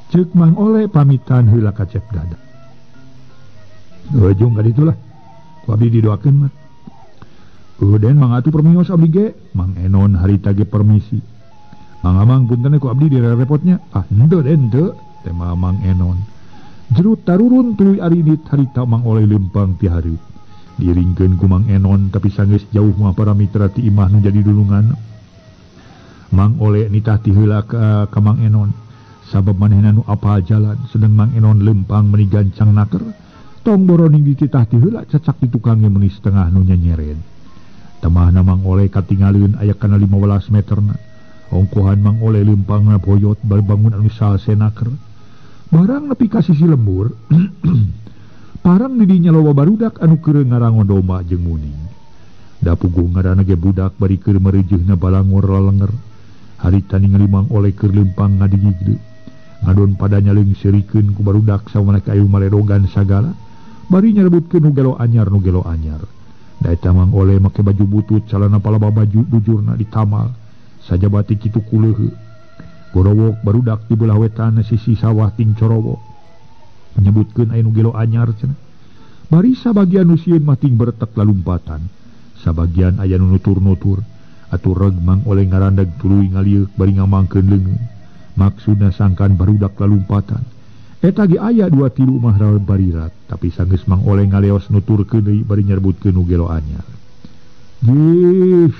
Speaker 1: Ceuk Mang Oleh pamitan heula ka Cep Dadang. Ujung ka ditu lah. Ku abdi didoakeun mah. Kemudian Mang atuh permios abdi ge. Mang Enon harita ge permisi. Mang Amang punten ku abdi direpotnya. Ah henteu den henteu tema Mang Enon. Jerut tarurun tuluy arinit harita Mang Oleh leumpang ti hareup. Diringkeun ku Mang Enon tapi sanggeus jauh mah para mitra ti imah nu jadi dulungan. Mang Oleh nitah ti heula ka Mang Enon. Sabab manehna nu apal jalan sedeng Mang Enon leumpang meuni gancang naker. Tong boroning dititah ti heula cacak di tukangge meuni setengah nu nyanyeren. Temahna Mang Oleh katinggalieun aya kana 15 meterna. Ongkohan Mang Oleh leumpangna boyot bangun anu salse naker. Barang nepi ka sisi lembur. Parang di dinya loba barudak anu keur ngarango domba jeung muning. Da puguh ngaranna ge budak bari keur meureujeuna balangor lalenger. Harita ningali Mang Oleh keur leumpang ngadigigdeuk. Ngadon pada nyaleung seurikeun ku barudak samaneh ayu maledogan sagala. Bari nyarebutkeun nu gelo anyar nu gelo anyar. Da eta Mang Oleh make baju butut calana palaba baju bujurna ditamal. Sajabati kitu kuleuheuk. Gorowok barudak di belah wetan sisi sawah ting corowo. Menyebutkeun aya nu gelo anyar cenah. Bari sabagian nu sieun mah ting bertek lalumpatan. Sabagian aya nu nutur-nutur. Atuh reg Mang Oleh ngarandag tuluy ngalieuk bari ngamangkeun leungeun. Maksudna sangkan barudak lalumpatan. Eta ge aya 2 3 mah barirat, tapi sanggeus Mang Oleh ngaleos nuturkeun deui bari nyerbutkeun nu gelo anyar. Ye,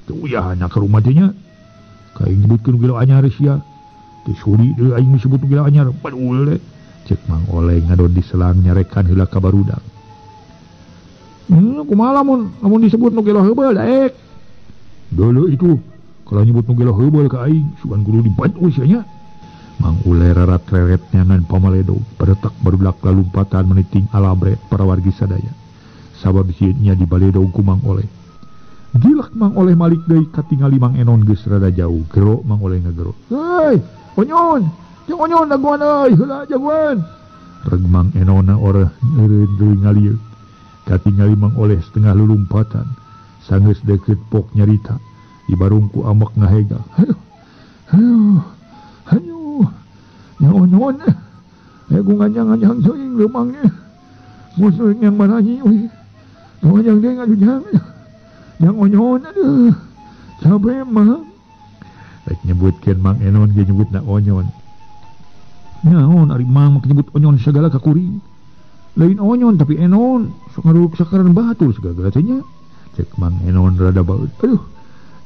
Speaker 1: teu uyahna ka rumah teh nya. Ka aing nyebutkeun nu gelo anyar sia. Teu suri deui aing disebut nu gelo anyar. Padul deh. Cek Mang Oleh ngadon diselang nyarekan heula ka barudak. Kumaha lamun disebut nu gelo heubeul daek. Dulu itu kalau nyebut nu gelo heubeul ka aing sugan kudu dibantu sia nya. Mang Oleh rarat reret nyangan pamaledog peretak barudak lalumpatan meniting alabret para wargi sadaya. Sabab sieun nya dibaledog ku Mang Oleh. Gilak Mang Oleh malik deui katingali Mang Enon geus rada jauh. Gero Mang Oleh ngagero. Hei, onyon. Jeung onyon dagoan euy, heula jagoan. Reg Mang Enona ora eureun deui ngalieuk. Katingali Mang Oleh setengah lulumpatan. Sanggeus deukeut pok nyarita. Dibarung ku amek ngahega. Aduh. Aduh. Aduh. Nya onyon. Eh ku nganyang-nganyang teuing leumangnya. Musuh yang maranyi euy. Nganyang deui ngajujang. Yang onyon aduh. Capek Mang. Rek nyebutkeun Mang Enon ge nyebutna onyon. Naon ari Mang mah nyebut onyon sagala ka kuring. Lain onyon tapi enon, sok ngaruruk sakaran batur sagala teh nya. Cek Mang Enon rada baeud. Aduh,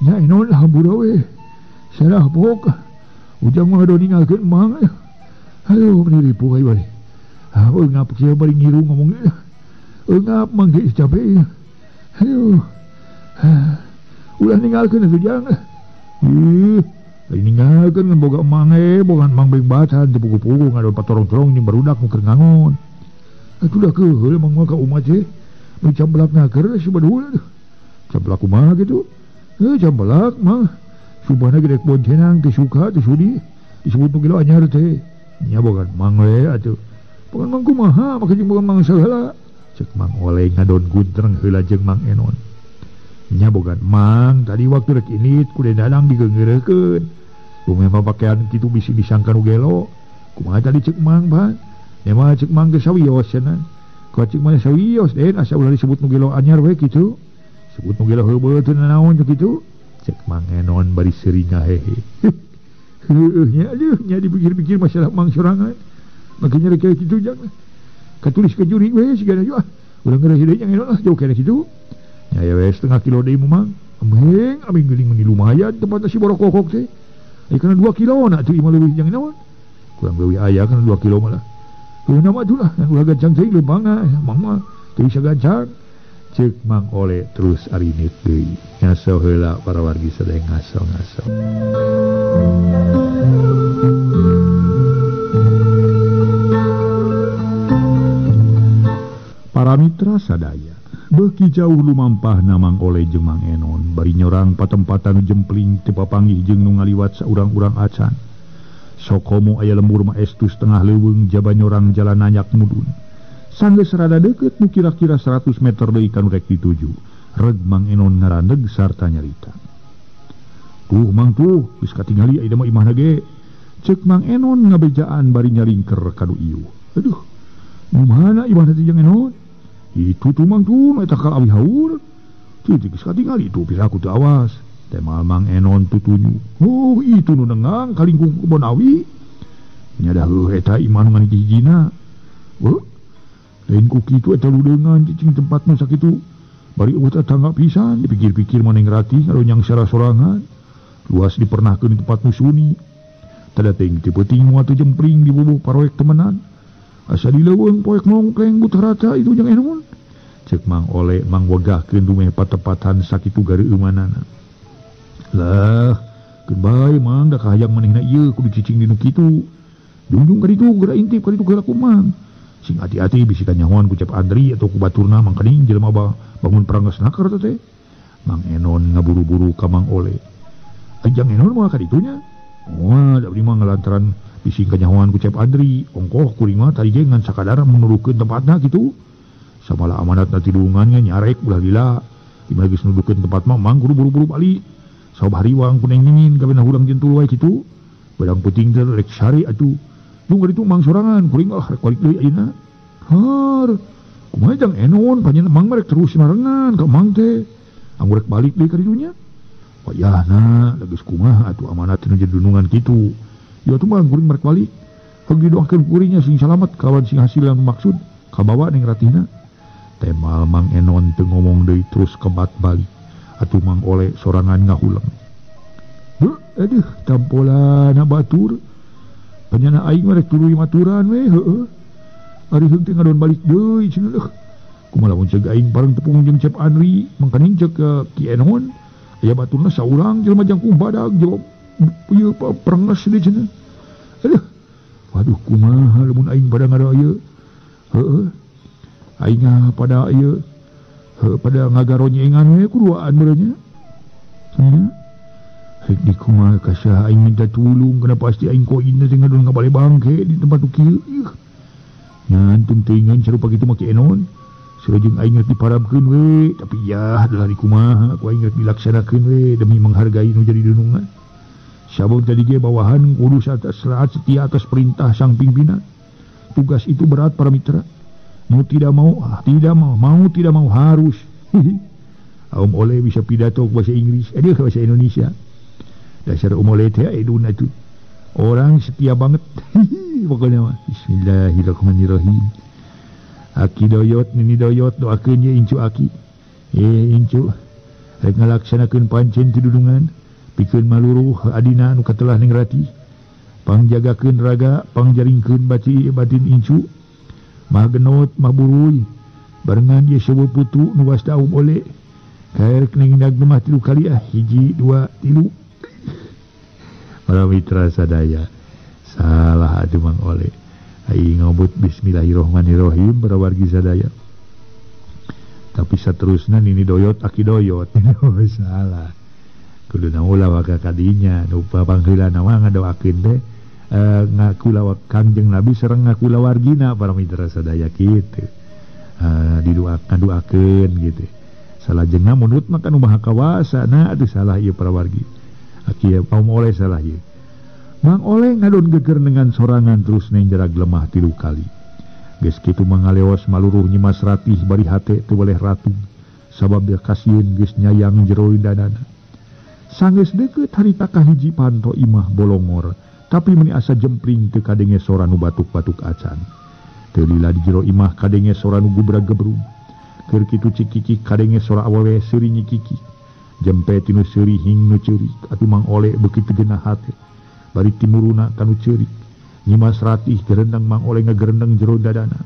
Speaker 1: nya Enon lah hampura we. Salah pok. Ujang mah do ninggalkeun Mang. Aduh, meni ripuh ai bari. Ah, ngap kieu bari ngiru ngomong. Ngap Mang ge capek. Aduh. Ulah ninggalkeun atuh jang. Ih, lain ninggalkeun ngan boga Mang e, bogan Mang beung batan teu pugu-pugu ngadon patorong-torong jeung barudak nu keur ngangon. Atuh dah keheul Mang mah ka umat teh. Nu camblak ngaker si badul. Camblak kumaha kitu? Camblak mah. Subahna ge rek boncenang teu suka teu sudi. Disebut nu gelo anyar teh. Nya bogan Mang we atuh. Bogan Mang kumaha make jeung bogan Mang saheula. Cek Mang Oleh ngadon guntreng heula jeung Mang Enon. Nya bogan Mang tadi waktu rek init ku dadang digeungeureukeun. Kumaha mah pakean kitu bisi disangka nu gelo. Kumaha tadi cek Mang pan? Nya mah cek Mang geus sawios cenah. Ku cek Mang sawios den asa ulah disebut nu gelo anyar we kitu. Sebut nu gelo heubeul teu nanaon teh kitu. Cek Mang Enon bari seuri ngahehe. Heueuh nya aduh nya dipikir-pikir masalah Mang sorangan. Makanya rek kitu jang. Katulis ke juri we sigana juga. Urang geus deui jang Enon lah jauh keneh kitu. Nya aya we setengah kilo deui Mang. Ameng ameng geuning meni lumayan tempat si borokokok teh. Aya kana 2 kilo na atuh imah leuwih jang Enon. Kurang leuwih aya kana 2 kilo malah. Heuh nama atuh lah ulah gancang teuing leumpang Mang mah teu bisa gancang. Cek Mang Oleh terus arinit deui. Ngaso heula para wargi sadaya ngaso-ngaso. Para mitra sadaya, beuki jauh lumampahna Mang Oleh jeung Mang Enon bari nyorang patempatan jempling teu papanggih jeung nu ngaliwat saurang-urang acan. Sokomo aya lembur mah estu setengah leuweung jaba nyorang jalan nanyak mudun. Sanggeus rada deukeut nu kira-kira 100 meter deui ka nu rek dituju. Reg Mang Enon ngaraneg sarta nyarita. Tuh Mang tuh, geus katingali ayeuna mah imahna ge. Ceuk Mang Enon ngabejaan bari nyalingker ka nu ieu. Aduh, nu mana imahna teh Jang Enon? Itu tuh Mang tuh, nu eta kal awi haur. Tuh geus katingali tuh piraku teu awas. Temal Mang Enon tutunyu. Oh, itu nu nengang kalingkung kebon awi. Nya dah heuh eta imah nu ngan hiji-hijina. Heuh. Lain ku kitu eta ludeungan cicing tempatna sakitu. Bari eueuh tetangga pisan dipikir-pikir maneh ngeratih ngaronyang secara sorangan. Luas dipernahkeun di tempat nu suni. Tada teuing ti peuting moal teu jempling di bubuh paroek temenan. Asa di leuweung poek nongkleng buta rata itu Jang Enon. Ceuk Mang Oleh mang wegahkeun dumeh patepatan sakitu gareueumanana. Lah, keun bae Mang da kahayang manehna ieu kudu cicing di nu kitu. Jungjung ka ditu geura intip ka ditu geura ku Mang. Sing hati-hati bisi kanyahoan ku Cep Andri atau ku baturna mangkaning jelema bangun peranggas nakar teh. Mang Enon ngaburu-buru ka Mang Oleh. Jang Enon mah ka ditunya. Wah, da abdi mah ngalantaran bisi kanyahoan ku Cep Andri, ongkoh kuring mah tadi ge ngan sakadar menurukeun tempatna kitu. Samalah amanatna tidungannya nyarek ulah lila. Di mana geus nudukeun tempat mah Mang kudu buru-buru balik. Sabab hariwang ku neng mimin kabeh hurang jentul wae kitu. Badang peuting teh rek sare atuh. Nu ka ditu Mang sorangan kuring ah rek balik deui ayeuna. Har, kumaha Jang Enon panjenengan Mang mah rek terus marengan ka Mang teh. Anggur rek balik deui ka ditunya. Wayahna geus kumaha atuh amanat nu jadi dunungan kitu. Ya atuh Mang kuring rek balik. Heug didoakeun kuringnya sing salamet kawan sing hasil anu maksud kabawa ning ratihna. Temal Mang Enon teu ngomong deui terus kebat balik. Atuh Mang Oleh sorangan ngahuleng. Heuh, aduh tampolana batur. Panyana aing mah rek tuluy maturan we heueuh. Ari heung teh ngadon balik deui cenah leuh. Kumaha lamun ceuk aing bareng tepung jeung Cep Andri, mangkaning ceuk Ki Enon. Aya baturna saurang jelema jangkung badag jawab ieu perenges deui cenah. Aduh. Waduh kumaha lamun aing pada ngada ieu. Heueuh. Aing pada ieu heuh pada ngagaronyengan we kuduaan beureunnya. Hek di kumaha ka saha aing minta tulung kana pasti aing koin teh ngadon ngabale bangke di tempat nu kieu. Ih. Nyantum teuingan sarupa kitu mah Ki Enon. Sareng aing rek diparabkeun we, tapi yah adalah di kumaha ku aing rek dilaksanakeun we demi menghargai nu jadi dunungan. Sabab tadi ge bawahan kudu setia atas perintah sang pimpinan. Tugas itu berat para mitra. Mau tidak mau, tidak mau, mau tidak mau harus. Om Oleh bisa pidato bahasa Inggris, aduh bahasa Indonesia. Dasar Om Oleh teh eduna tuh. Orang setia banget. Pokoknya mah. Bismillahirrahmanirrahim. Aki doyot, nini doyot, doakeun ye incu aki. Incu rek ngalaksanakeun pancen ti dudungan pikeun maluruh adina nu katelah Ning Ratih pangjagakeun raga pangjaringkeun baci batin incu mah genot mah buruy barengan ye seubeuh putu nu wasta um oleh kaerek ning dag mah 3 kali ah 1 2 3 para mitra sadaya salah atuh Mang Oleh ai ngobut bismillahirrahmanirrahim para wargi sadaya tapi saterusna nini doyot aki doyot salah kuduna ulah waka kadinya nu pangheulana mah ngadoakeun teh ngakula Kangjeng Nabi sareng ngakula wargina para mitra sadaya kitu didoakan doakeun gitu salajengna munut mah kan maha kawasa nah atuh salah ieu para wargi aki Mang Oleh salah ieu Mang Oleh ngadon geger dengan sorangan terus neng jarak lemah 3 kali geus kitu mangaleos maluruh Nyimas Ratih bari hate teu boleh ratung sabab dia kasieun geus nyayang jero dadana sanggeus deukeut harita ka hiji panto imah bolongor tapi meni asa jempling teu kadenge sora nu batuk-batuk acan teu lila di jero imah kadenge sora nu gubrag-gebrug keur kitu cikiki kadenge sora awewe seuri nyikiki jempe tinu seuri hing nu ceurik atuh Mang Oleh beuki teu geunah hate bari timuruna ka nu ceurik Nyimas Ratih gerendeng Mang Oleh ngagerendeng jero dadana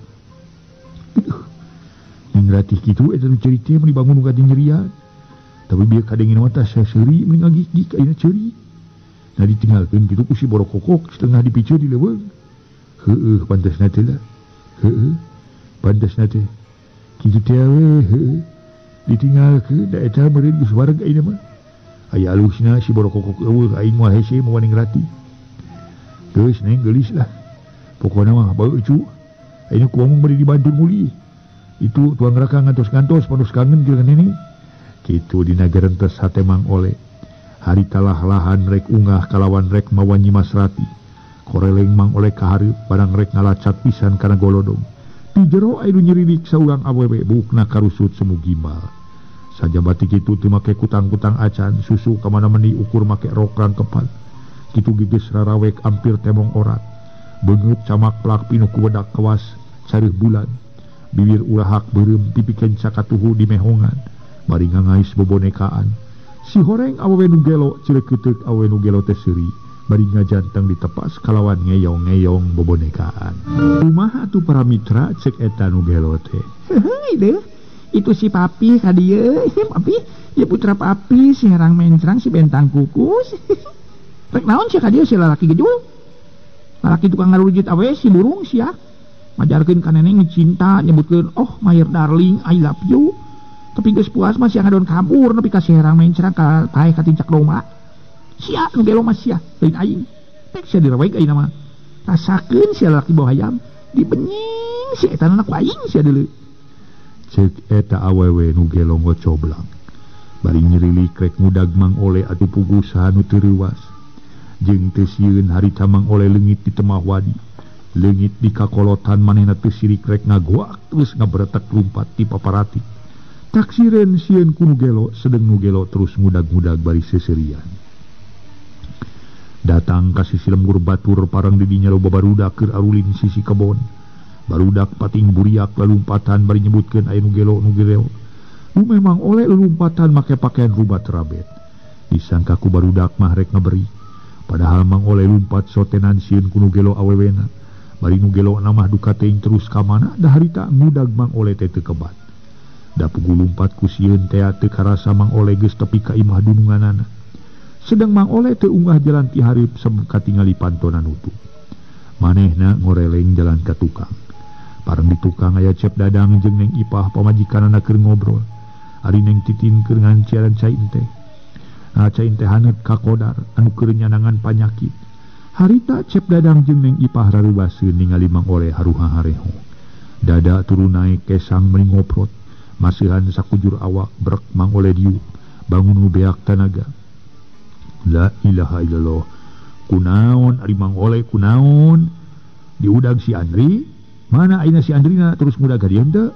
Speaker 1: Ning Ratih kitu eta nu ceurik teh meuni bangun ka nyerian tapi bieu kadenge mah tah seuri meuni ngagik-gik ayeuna ceurik nah ditinggalkeun kitu ku si borokokok setengah dipicu di leuweung heueuh pantasna teh lah heueuh pantasna teh kitu teh we heueuh ditinggalkeun da eta meureun geus wareg ayeuna mah aya alusna si borokokok eueuh aing moal hese moal Ning Ratih geus neng geulis lah pokona mah bau cu ayeuna ku omong bari dibantu muli itu tuang raka ngantos-ngantos panus kangen jeung nini kitu dina gerentes hate Mang Oleh harita lah-lahan rek ungah kalawan rek mawa Nyimas Ratih koreleng Mang Oleh kahareup barang rek ngalacat pisan kana golodong di jero aya nu nyirilik saurang awewe buukna karusut semu gimbal sajabati kitu teu make kutang-kutang acan susu ka mana meuni ukur make rok rangkepan kitu geus rarawek ampir temong orat beungeut camak plak pinuh ku wedak kawas careuh bulan bibir urahak beureum pipikeun cakatuhu di mehongan bari ngangais bobonekaan si horeng awewe nu gelo cireukeuteuk awewe nu gelo teh seuri bari ngajanteng ditepas kalawan ngeyong-ngeyong bobonekaan kumaha atuh para mitra cek eta nu gelo teh
Speaker 2: heuh deuh itu si papi ka dieu papi ya putra papi si herang mencrang si bentang kukus rek naon sia ka dieu si lalaki gejul lalaki tukang ngarujit awe si burung sia majarkeun ka neneng cinta nyebutkeun oh my darling I love you tapi geus puas mah sia ngadon kabur nepi ka si herang mencrang ka paeh katincak domba sia nu gelo mah sia lain aing tek sia direwek ayeuna mah rasakeun sia lalaki bau hayam dibenying si eta ku aing sia deuleu
Speaker 1: cek eta awewe nu gelo ngocoblang bari nyirilik rek ngudag Mang Oleh atuh puguh saha nu teu reuwas jeung teu sieun harita Mang Oleh leungit di temah wadi leungit di kakolotan manehna teu sirik rek ngagoak terus ngabretek lumpat ti paparati taksireun sieun ku nu gelo sedeng nu gelo terus ngudag-ngudag bari seuseurian datang ka sisi lembur batur parang di dinya loba barudak keur arulin sisi kebon barudak pating buriak lalumpatan bari nyebutkeun aya nu gelo nu gelo nu memang oleh lumpatan make pakaian rubat rabet disangka ku barudak mah rek ngeberi padahal Mang Oleh lumpat sotenan sieun ku nu gelo awewena bari nu gelo mah duka teuing terus ka mana da harita ngudag Mang Oleh teh teu kebat da pugu lumpat ku sieun teh teu karasa Mang Oleh geus tepi ka imah dununganana sedang Mang Oleh teu unggah jalan ti hareup sebab katingali pantona nutup manehna ngoreleng jalan ka tukang pareng di tukang aya Cep Dadang jeung Neng Ipah pamajikanana keur ngobrol ari Neng Titin keur nganciaran cai teh nah cai teh haneut ka kodar anu keur nyanangan panyakit harita Cep Dadang jeung Neng Ipah rareubaseun ningali Mang Oleh haruha-hareho dada turun naik kesang meuni ngoprot masihan sakujur awak brek Mang Oleh diuk bangun nu beak tanaga la ilaha illallah kunaon ari Mang Oleh kunaon diudag si Andri mana ayeuna si Andrina terus ngudag ka dieu teu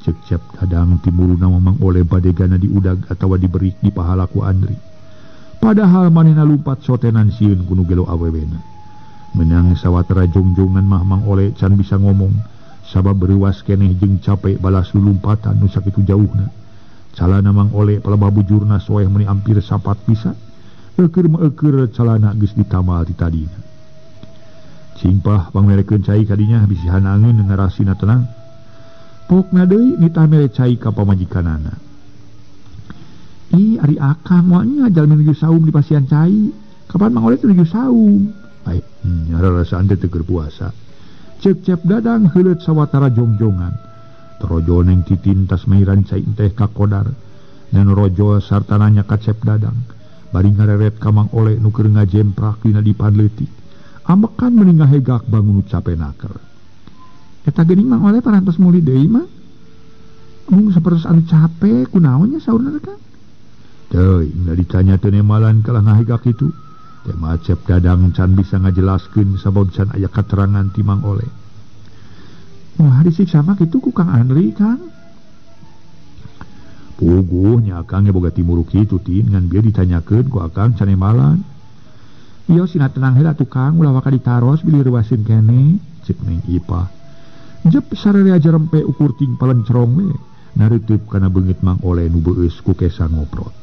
Speaker 1: cek Cep Dadang timuruna Mang Oleh badegana diudag atawa diberi di pahala ku Andri padahal manehna lumpat sotenan sieun ku nu gelo awewena menang sawatara jongjongan mah Mang Oleh can bisa ngomong sabab bereuwas keneh jeung capek balas lulumpatan nu sakitu jauhna. Calana Mang Oleh palebah bujurna soeh meuni ampir sapat pisan. Eukeur mah eukeur calana geus ditamal ti tadina. Cingpah pangmerekeun cai kadinya bisi hanangeun ngarasina tenang. Pokna deui nitah mere cai ka pamajikanana. Ih, ari akang moal nya jalmi nuju saum di pasian cai. Kapan Mang Oleh teh nuju saum? Ai, rarasaan teh teu keur puasa. Cek Cep Dadang heuleut sawatara jongjongan. Terojol Neng Titin tas mairan cai teh ka Kodar. Dan rojol sarta nanya ka Cep Dadang. Bari ngareret ka Mang Oleh nu keur ngajemprak dina dipan leutik. Ambekan meuni ngahegak bangun cape naker. Eta geuning Mang Oleh parantos mulih deui mah. Mung sapertos anu cape kunaon nya saurna teh Kang? Teuing da ditanya teu nemalan kalah ngahegak kitu. Teh mah Cep Dadang can bisa ngajelaskeun sabab can aya katerangan ti Mang Oleh. Wah, disiksa mah kitu ku Kang Andri, Kang. Puguh nya akang ge boga timur kitu Tin, ngan bieu ditanyakeun ku akang can nemalan. Ieu sina tenang heula tuh Kang, ulah waka ditaros bilih reuwaseun keneh, ceuk Neng Ipah. Jep sararea jarempe ukur ting palencerong we, nareuteub kana beungeut Mang Oleh nu beueus ku kesa ngoprot.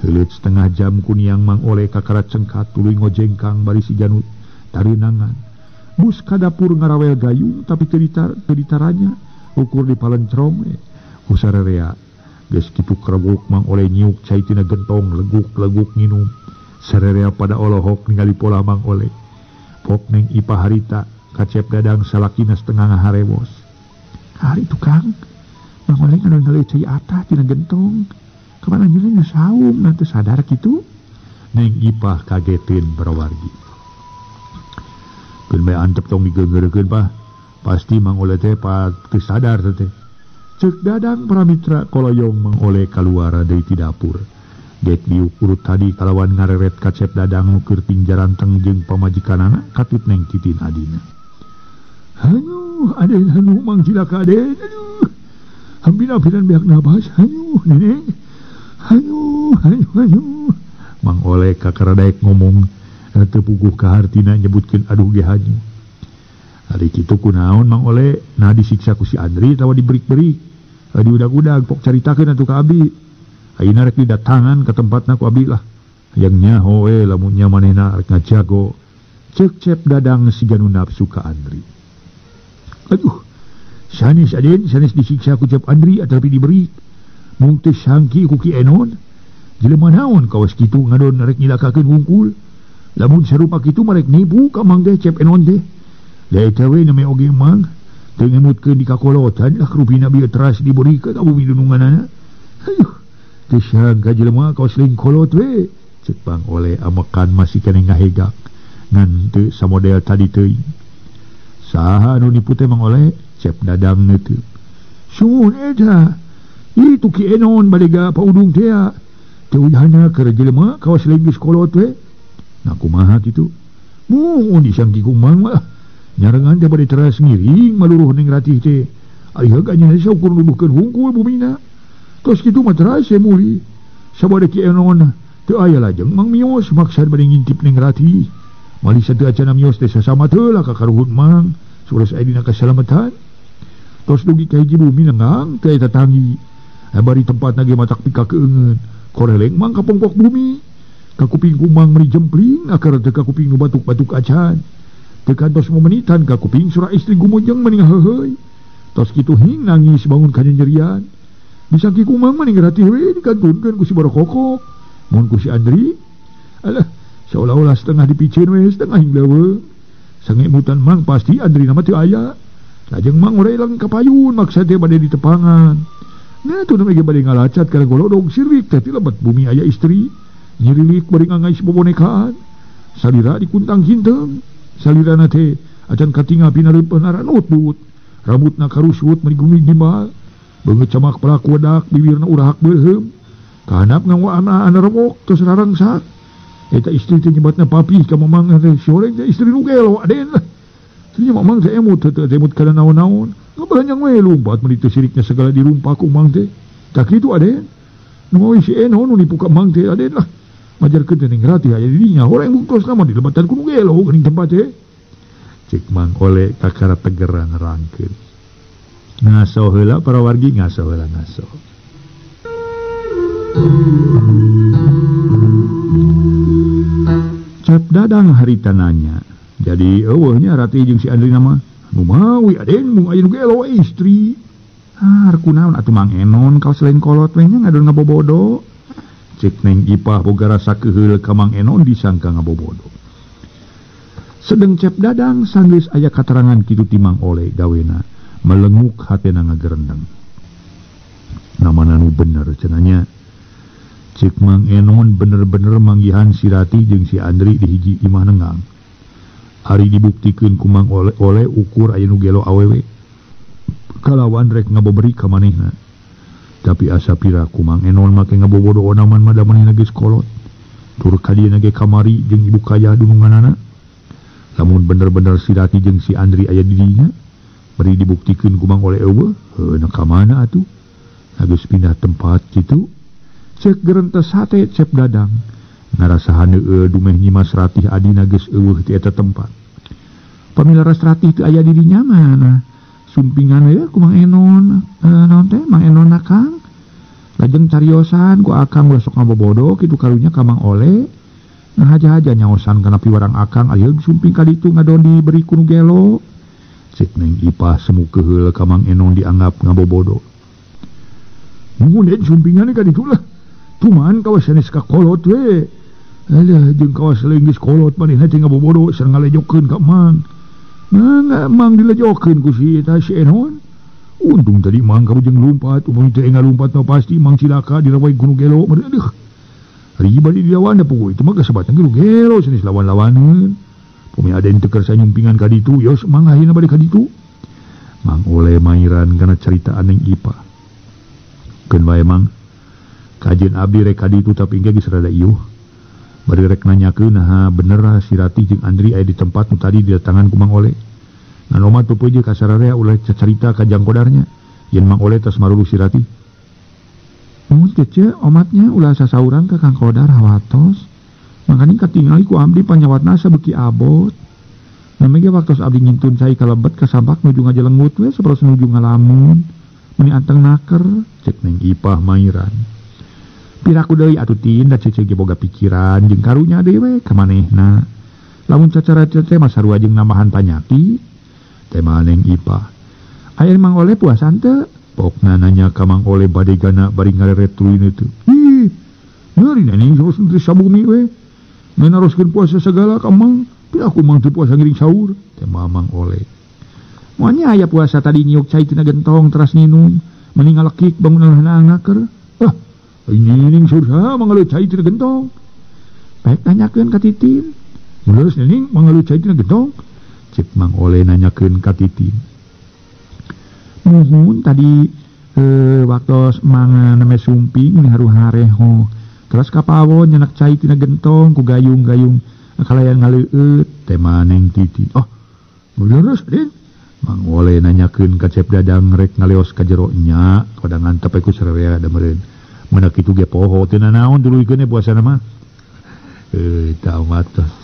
Speaker 1: Heuleut setengah jam kuniang Mang Oleh kakara cengkat tuluy ngojengkang bari si janut tareunangan. Bus ka dapur ngarawel gayung tapi teu ditaranya ukur di palencerong we. Ku sararea geus kitu kerebuk Mang Oleh nyiuk cai tina gentong leguk-leguk nginum. Sararea pada olohok ningali pola Mang Oleh. Pok Neng Ipah harita ka Cep Dadang salakina setengah ngaharewos. Hari tukang Mang Oleh ngadon cai atah tina gentong. Kapan anjeunna geus saum na teu sadar kitu? Neng Ipah kagetin parawargi. Keun bae antep tong digeungeurekeun Pah. Pasti Mang Oleh teh teu sadar teh. Ceuk Dadang paramitra koloyong Mang Oleh kaluar deui ti dapur. Gek diuk urut tadi kalawan ngareret ka Cep Dadang nu keur tingjaranteng jeung pamajikanana katut Neng Titin adina. Hanyuh aden hanyuh Mang cilaka aden. Aduh. Hampir-hampiran beak nabas hanyuh neneng. Hanyuh hanyuh hanyuh. Mang Oleh kakara daek ngomong teu puguh ka hartina nyebutkeun aduh ge hanyuh. Ari kitu kunaon Mang Oleh nah disiksa ku si Andri atawa diberik-berik. Diudag-udag pok caritakeun atuh ka abdi. Ayeuna rek didatangan ka tempatna ku abdi lah. Hayang nyaho we lamun nya manehna rek ngajago. Ceuk Cep Dadang siga nu nafsu ka Andri. Aduh, sanes aden sanes disiksa ku Cep Andri atawa diberi. Mung teu sangki ku Ki Enon. Jelema naon kawas kitu ngadon rek nyilakakeun hungkul. Lamun sarupa kitu mah rek nipu ka Mang teh Cep Enon teh. Da eta we name oge Mang teu ngemutkeun di kakolotan lah rupina bieu teras diberikeun ka bumi dununganana. Aduh, teu sangka jelema kawas lain kolot we. Ceuk Mang Oleh amekan masih keneh ngahegak ngan teu samodel tadi teuing. Saha anu nipu teh Mang Oleh? Cep Dadang neuteub. Sungguh eta. Itu Ki Enon badega paudung teh. Teu uyahna keur jelema kawas lain geus kolot we. Nah kumaha kitu? Mun disangki ku Mang mah nyarengan teh bade teras ngiring maluruh Ning Ratih teh. Ari heug nya saukur nuduhkeun hungkul bumina. Tos kitu mah teras muli. Sabade Ki Enon teu aya lajeng Mang mios maksad bade ngintip Ning Ratih. Malih sateu acana mios teh sasama teu lah ka karuhun Mang. Suras aya dina kasalamatan. Tos dugi ka hiji bumi nengang teu aya tatangi. Bari tempatna ge matak pika keungeun. Koreleng Mang ka pongkok bumi. Ka kuping ku Mang meuni jempling akar teu ka kuping nu batuk-batuk acan. Teu kantos momenitan ka kuping sura istri gumujeng meuni ngaheuheuy. Tos kitu hing nangis bangun ka nyerian. Disangki ku Mang mani Ratih we dikantunkeun ku si Barokokok. Mun ku si Andri alah seolah-olah setengah dipiceun we setengah hing leuweung. Sangemutan Mang pasti Andri nama teu aya. Lajeng Mang urang ka payun maksa teh bade ditepangan. Nah tu nama ge bade ngalacat kana golodog sirik teh ti lebet bumi aya istri. Nyirilik bari ngangais bobonekaan. Salira dikuntang hinteung. Salirana teh acan katingal pinareupeun aranutut. Rambutna karusut meni gumi gimbal. Beungeut camak pelak wedak bibirna urahak beuheum. Kahanap ngawaan ana remok tos rarangsak. Eta istri teh nyebatna papih ka mamang teh si horeng teh istri nu gelo aden lah. Teu mamang teh emut teu emut kana naon-naon. Ngabalanyang we lumpat meuni teu sirikna segala dirumpak ku mang teh. Tah kitu aden. Nu si Eno nu nipu ka mang teh aden lah. Majarkeun teh Ning Ratih aya di dinya horeng bungkosna mah dilebatan ku nu gelo geuning tempat teh. Cek Mang Oleh kakara tegera nerangkeun. Ngaso heula para wargi ngaso heula ngaso. Cep Dadang harita nanya. Jadi eueuh nya Ratih jeung si Andri nama. Nu mawi aden mung aya nu gelo istri. Ah, kunaon atuh Mang Enon kaos lain kolot we nya ngadon ngabobodo. Cek Neng Ipah boga rasa keheul ka Mang Enon disangka ngabobodo. Sedeng Cep Dadang sanggeus aya katerangan kitu ti Mang Oleh gawena melenguk hatena ngagerendeng. Namana nu bener cenah. Cek Mang Enon bener-bener manggihan si Ratih jeung si Andri di hiji imah nengang. Ari dibuktikeun ku Mang Oleh oleh ukur aya nu gelo awewe. Kalawan rek ngaboberi ka manehna. Tapi asa pira ku Mang Enon make ngabobodo onaman mah da manehna geus kolot. Tur ka dieu ge kamari jeung ibu kaya dununganana. Lamun bener-bener si Ratih jeung si Andri aya di dinya, bari dibuktikeun ku Mang Oleh eueuh, heuh na ka mana atuh? Geus pindah tempat kitu. Cek gerentes hate Cep Dadang. Ngarasa haneueul dumeh Nyimas Ratih adina geus eueuh ti eta tempat. Pamilaras Ratih teu aya di dinya mana? Sumpingan we ku Mang Enon, naon teh Mang Enon akang. Lajeng cariosan ku akang ulah sok ngabobodo kitu karunya ka Mang Oleh. Nah haja-haja nyaosan kana piwarang akang ayeuna sumping ka ditu ngadon diberi ku nu gelo. Cek Neng Ipah semu keheul ka Mang Enon dianggap ngabobodo. Mun sumpingan ka ditu lah. Cuman kawas sanes ka kolot we. Alah jeung kawas lain geus kolot manehna teh ngabobodo sareng ngalejokeun ka Mang. Mang Mang dilejokeun ku si eta si Enon. Untung tadi Mang kamu jeung lumpat, upami teu ngalumpat mah pasti Mang cilaka dirawai ku nu gelo. Aduh. Ari bali dilawan da puguh itu mah kasebatan ge nu gelo sanes lawan-lawaneun. Upami aden teu kersa nyumpingan ka ditu, yos Mang ayeuna bade ka ditu. Mang Oleh mairan kana caritaan Neng Ipah. Keun bae Mang. Kajian abdi rek ka ditu tapi engke geus rada iuh. Bari rek nanyakeun naha bener si Ratih jeung Andri aya di tempat nu tadi didatangan ku Mang Oleh. Ngan omat pepeuje ka sararea ulah cacarita ka Jang Kodarnya. Yen Mang Oleh tos maruluh si Ratih.
Speaker 2: Mun cece omatnya ulah sasaurang ka Kang Kodar hawatos. Mangkaning katingali ku abdi panyawatna sabeuki abot. Nami ge waktos abdi ngintun cai kalebet ka sabak nuju ngajelengut we sapertos nuju ngalamun. Meuni anteng naker
Speaker 1: cek Neng Ipah mairan. Piraku deui atuh tin da cece ge boga pikiran jeung karunya deui we ka manehna. Lamun cacara teh mah sarua jeung nambahan panyakit. Teh mah Neng Ipah.
Speaker 2: Aya Mang Oleh puasa teu?
Speaker 1: Pokna nanya ka Mang Oleh bade gana bari ngareret tuluy teu. Ih, nyeri neng terus teu sabumi we. Naroskeun puasa segala ka Mang. Piraku Mang teu puasa ngiring sahur. Teh mah Mang Oleh.
Speaker 2: Moalnya aya puasa tadi nyiuk cai tina gentong teras nginum. Meni ngalekik bangunan naker.
Speaker 1: Ah, ini surga mangalu cai tina gentong.
Speaker 2: Baik nanyakeun ka Titin.
Speaker 1: Leres ning mangalu cai tina gentong. Cek Mang Oleh nanyakeun ka Titin.
Speaker 2: Muhun tadi waktos mangan name sumping ini haru-hareho. Terus kapawon nyenak cai tina gentong ku gayung-gayung kalayan ngaleueut
Speaker 1: teh Neng Titin. Oh, leres Din. Mang Oleh nanyakeun ka Cep Dadang rek ngaleos ka jero nya, kodangan tepe ku sararea da meureun. Menak kitu ge poho teu nanaon duluykeun puasana mah. Tamat.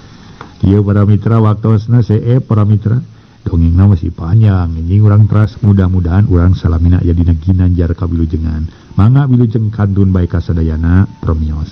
Speaker 1: Kieu para mitra waktosna see para mitra. Dongengna masih panjang anjing urang teras mudah-mudahan urang salamina aya dina ginanjar kawilujengan. Mangga wilujeng kantun bae kasadayana promios.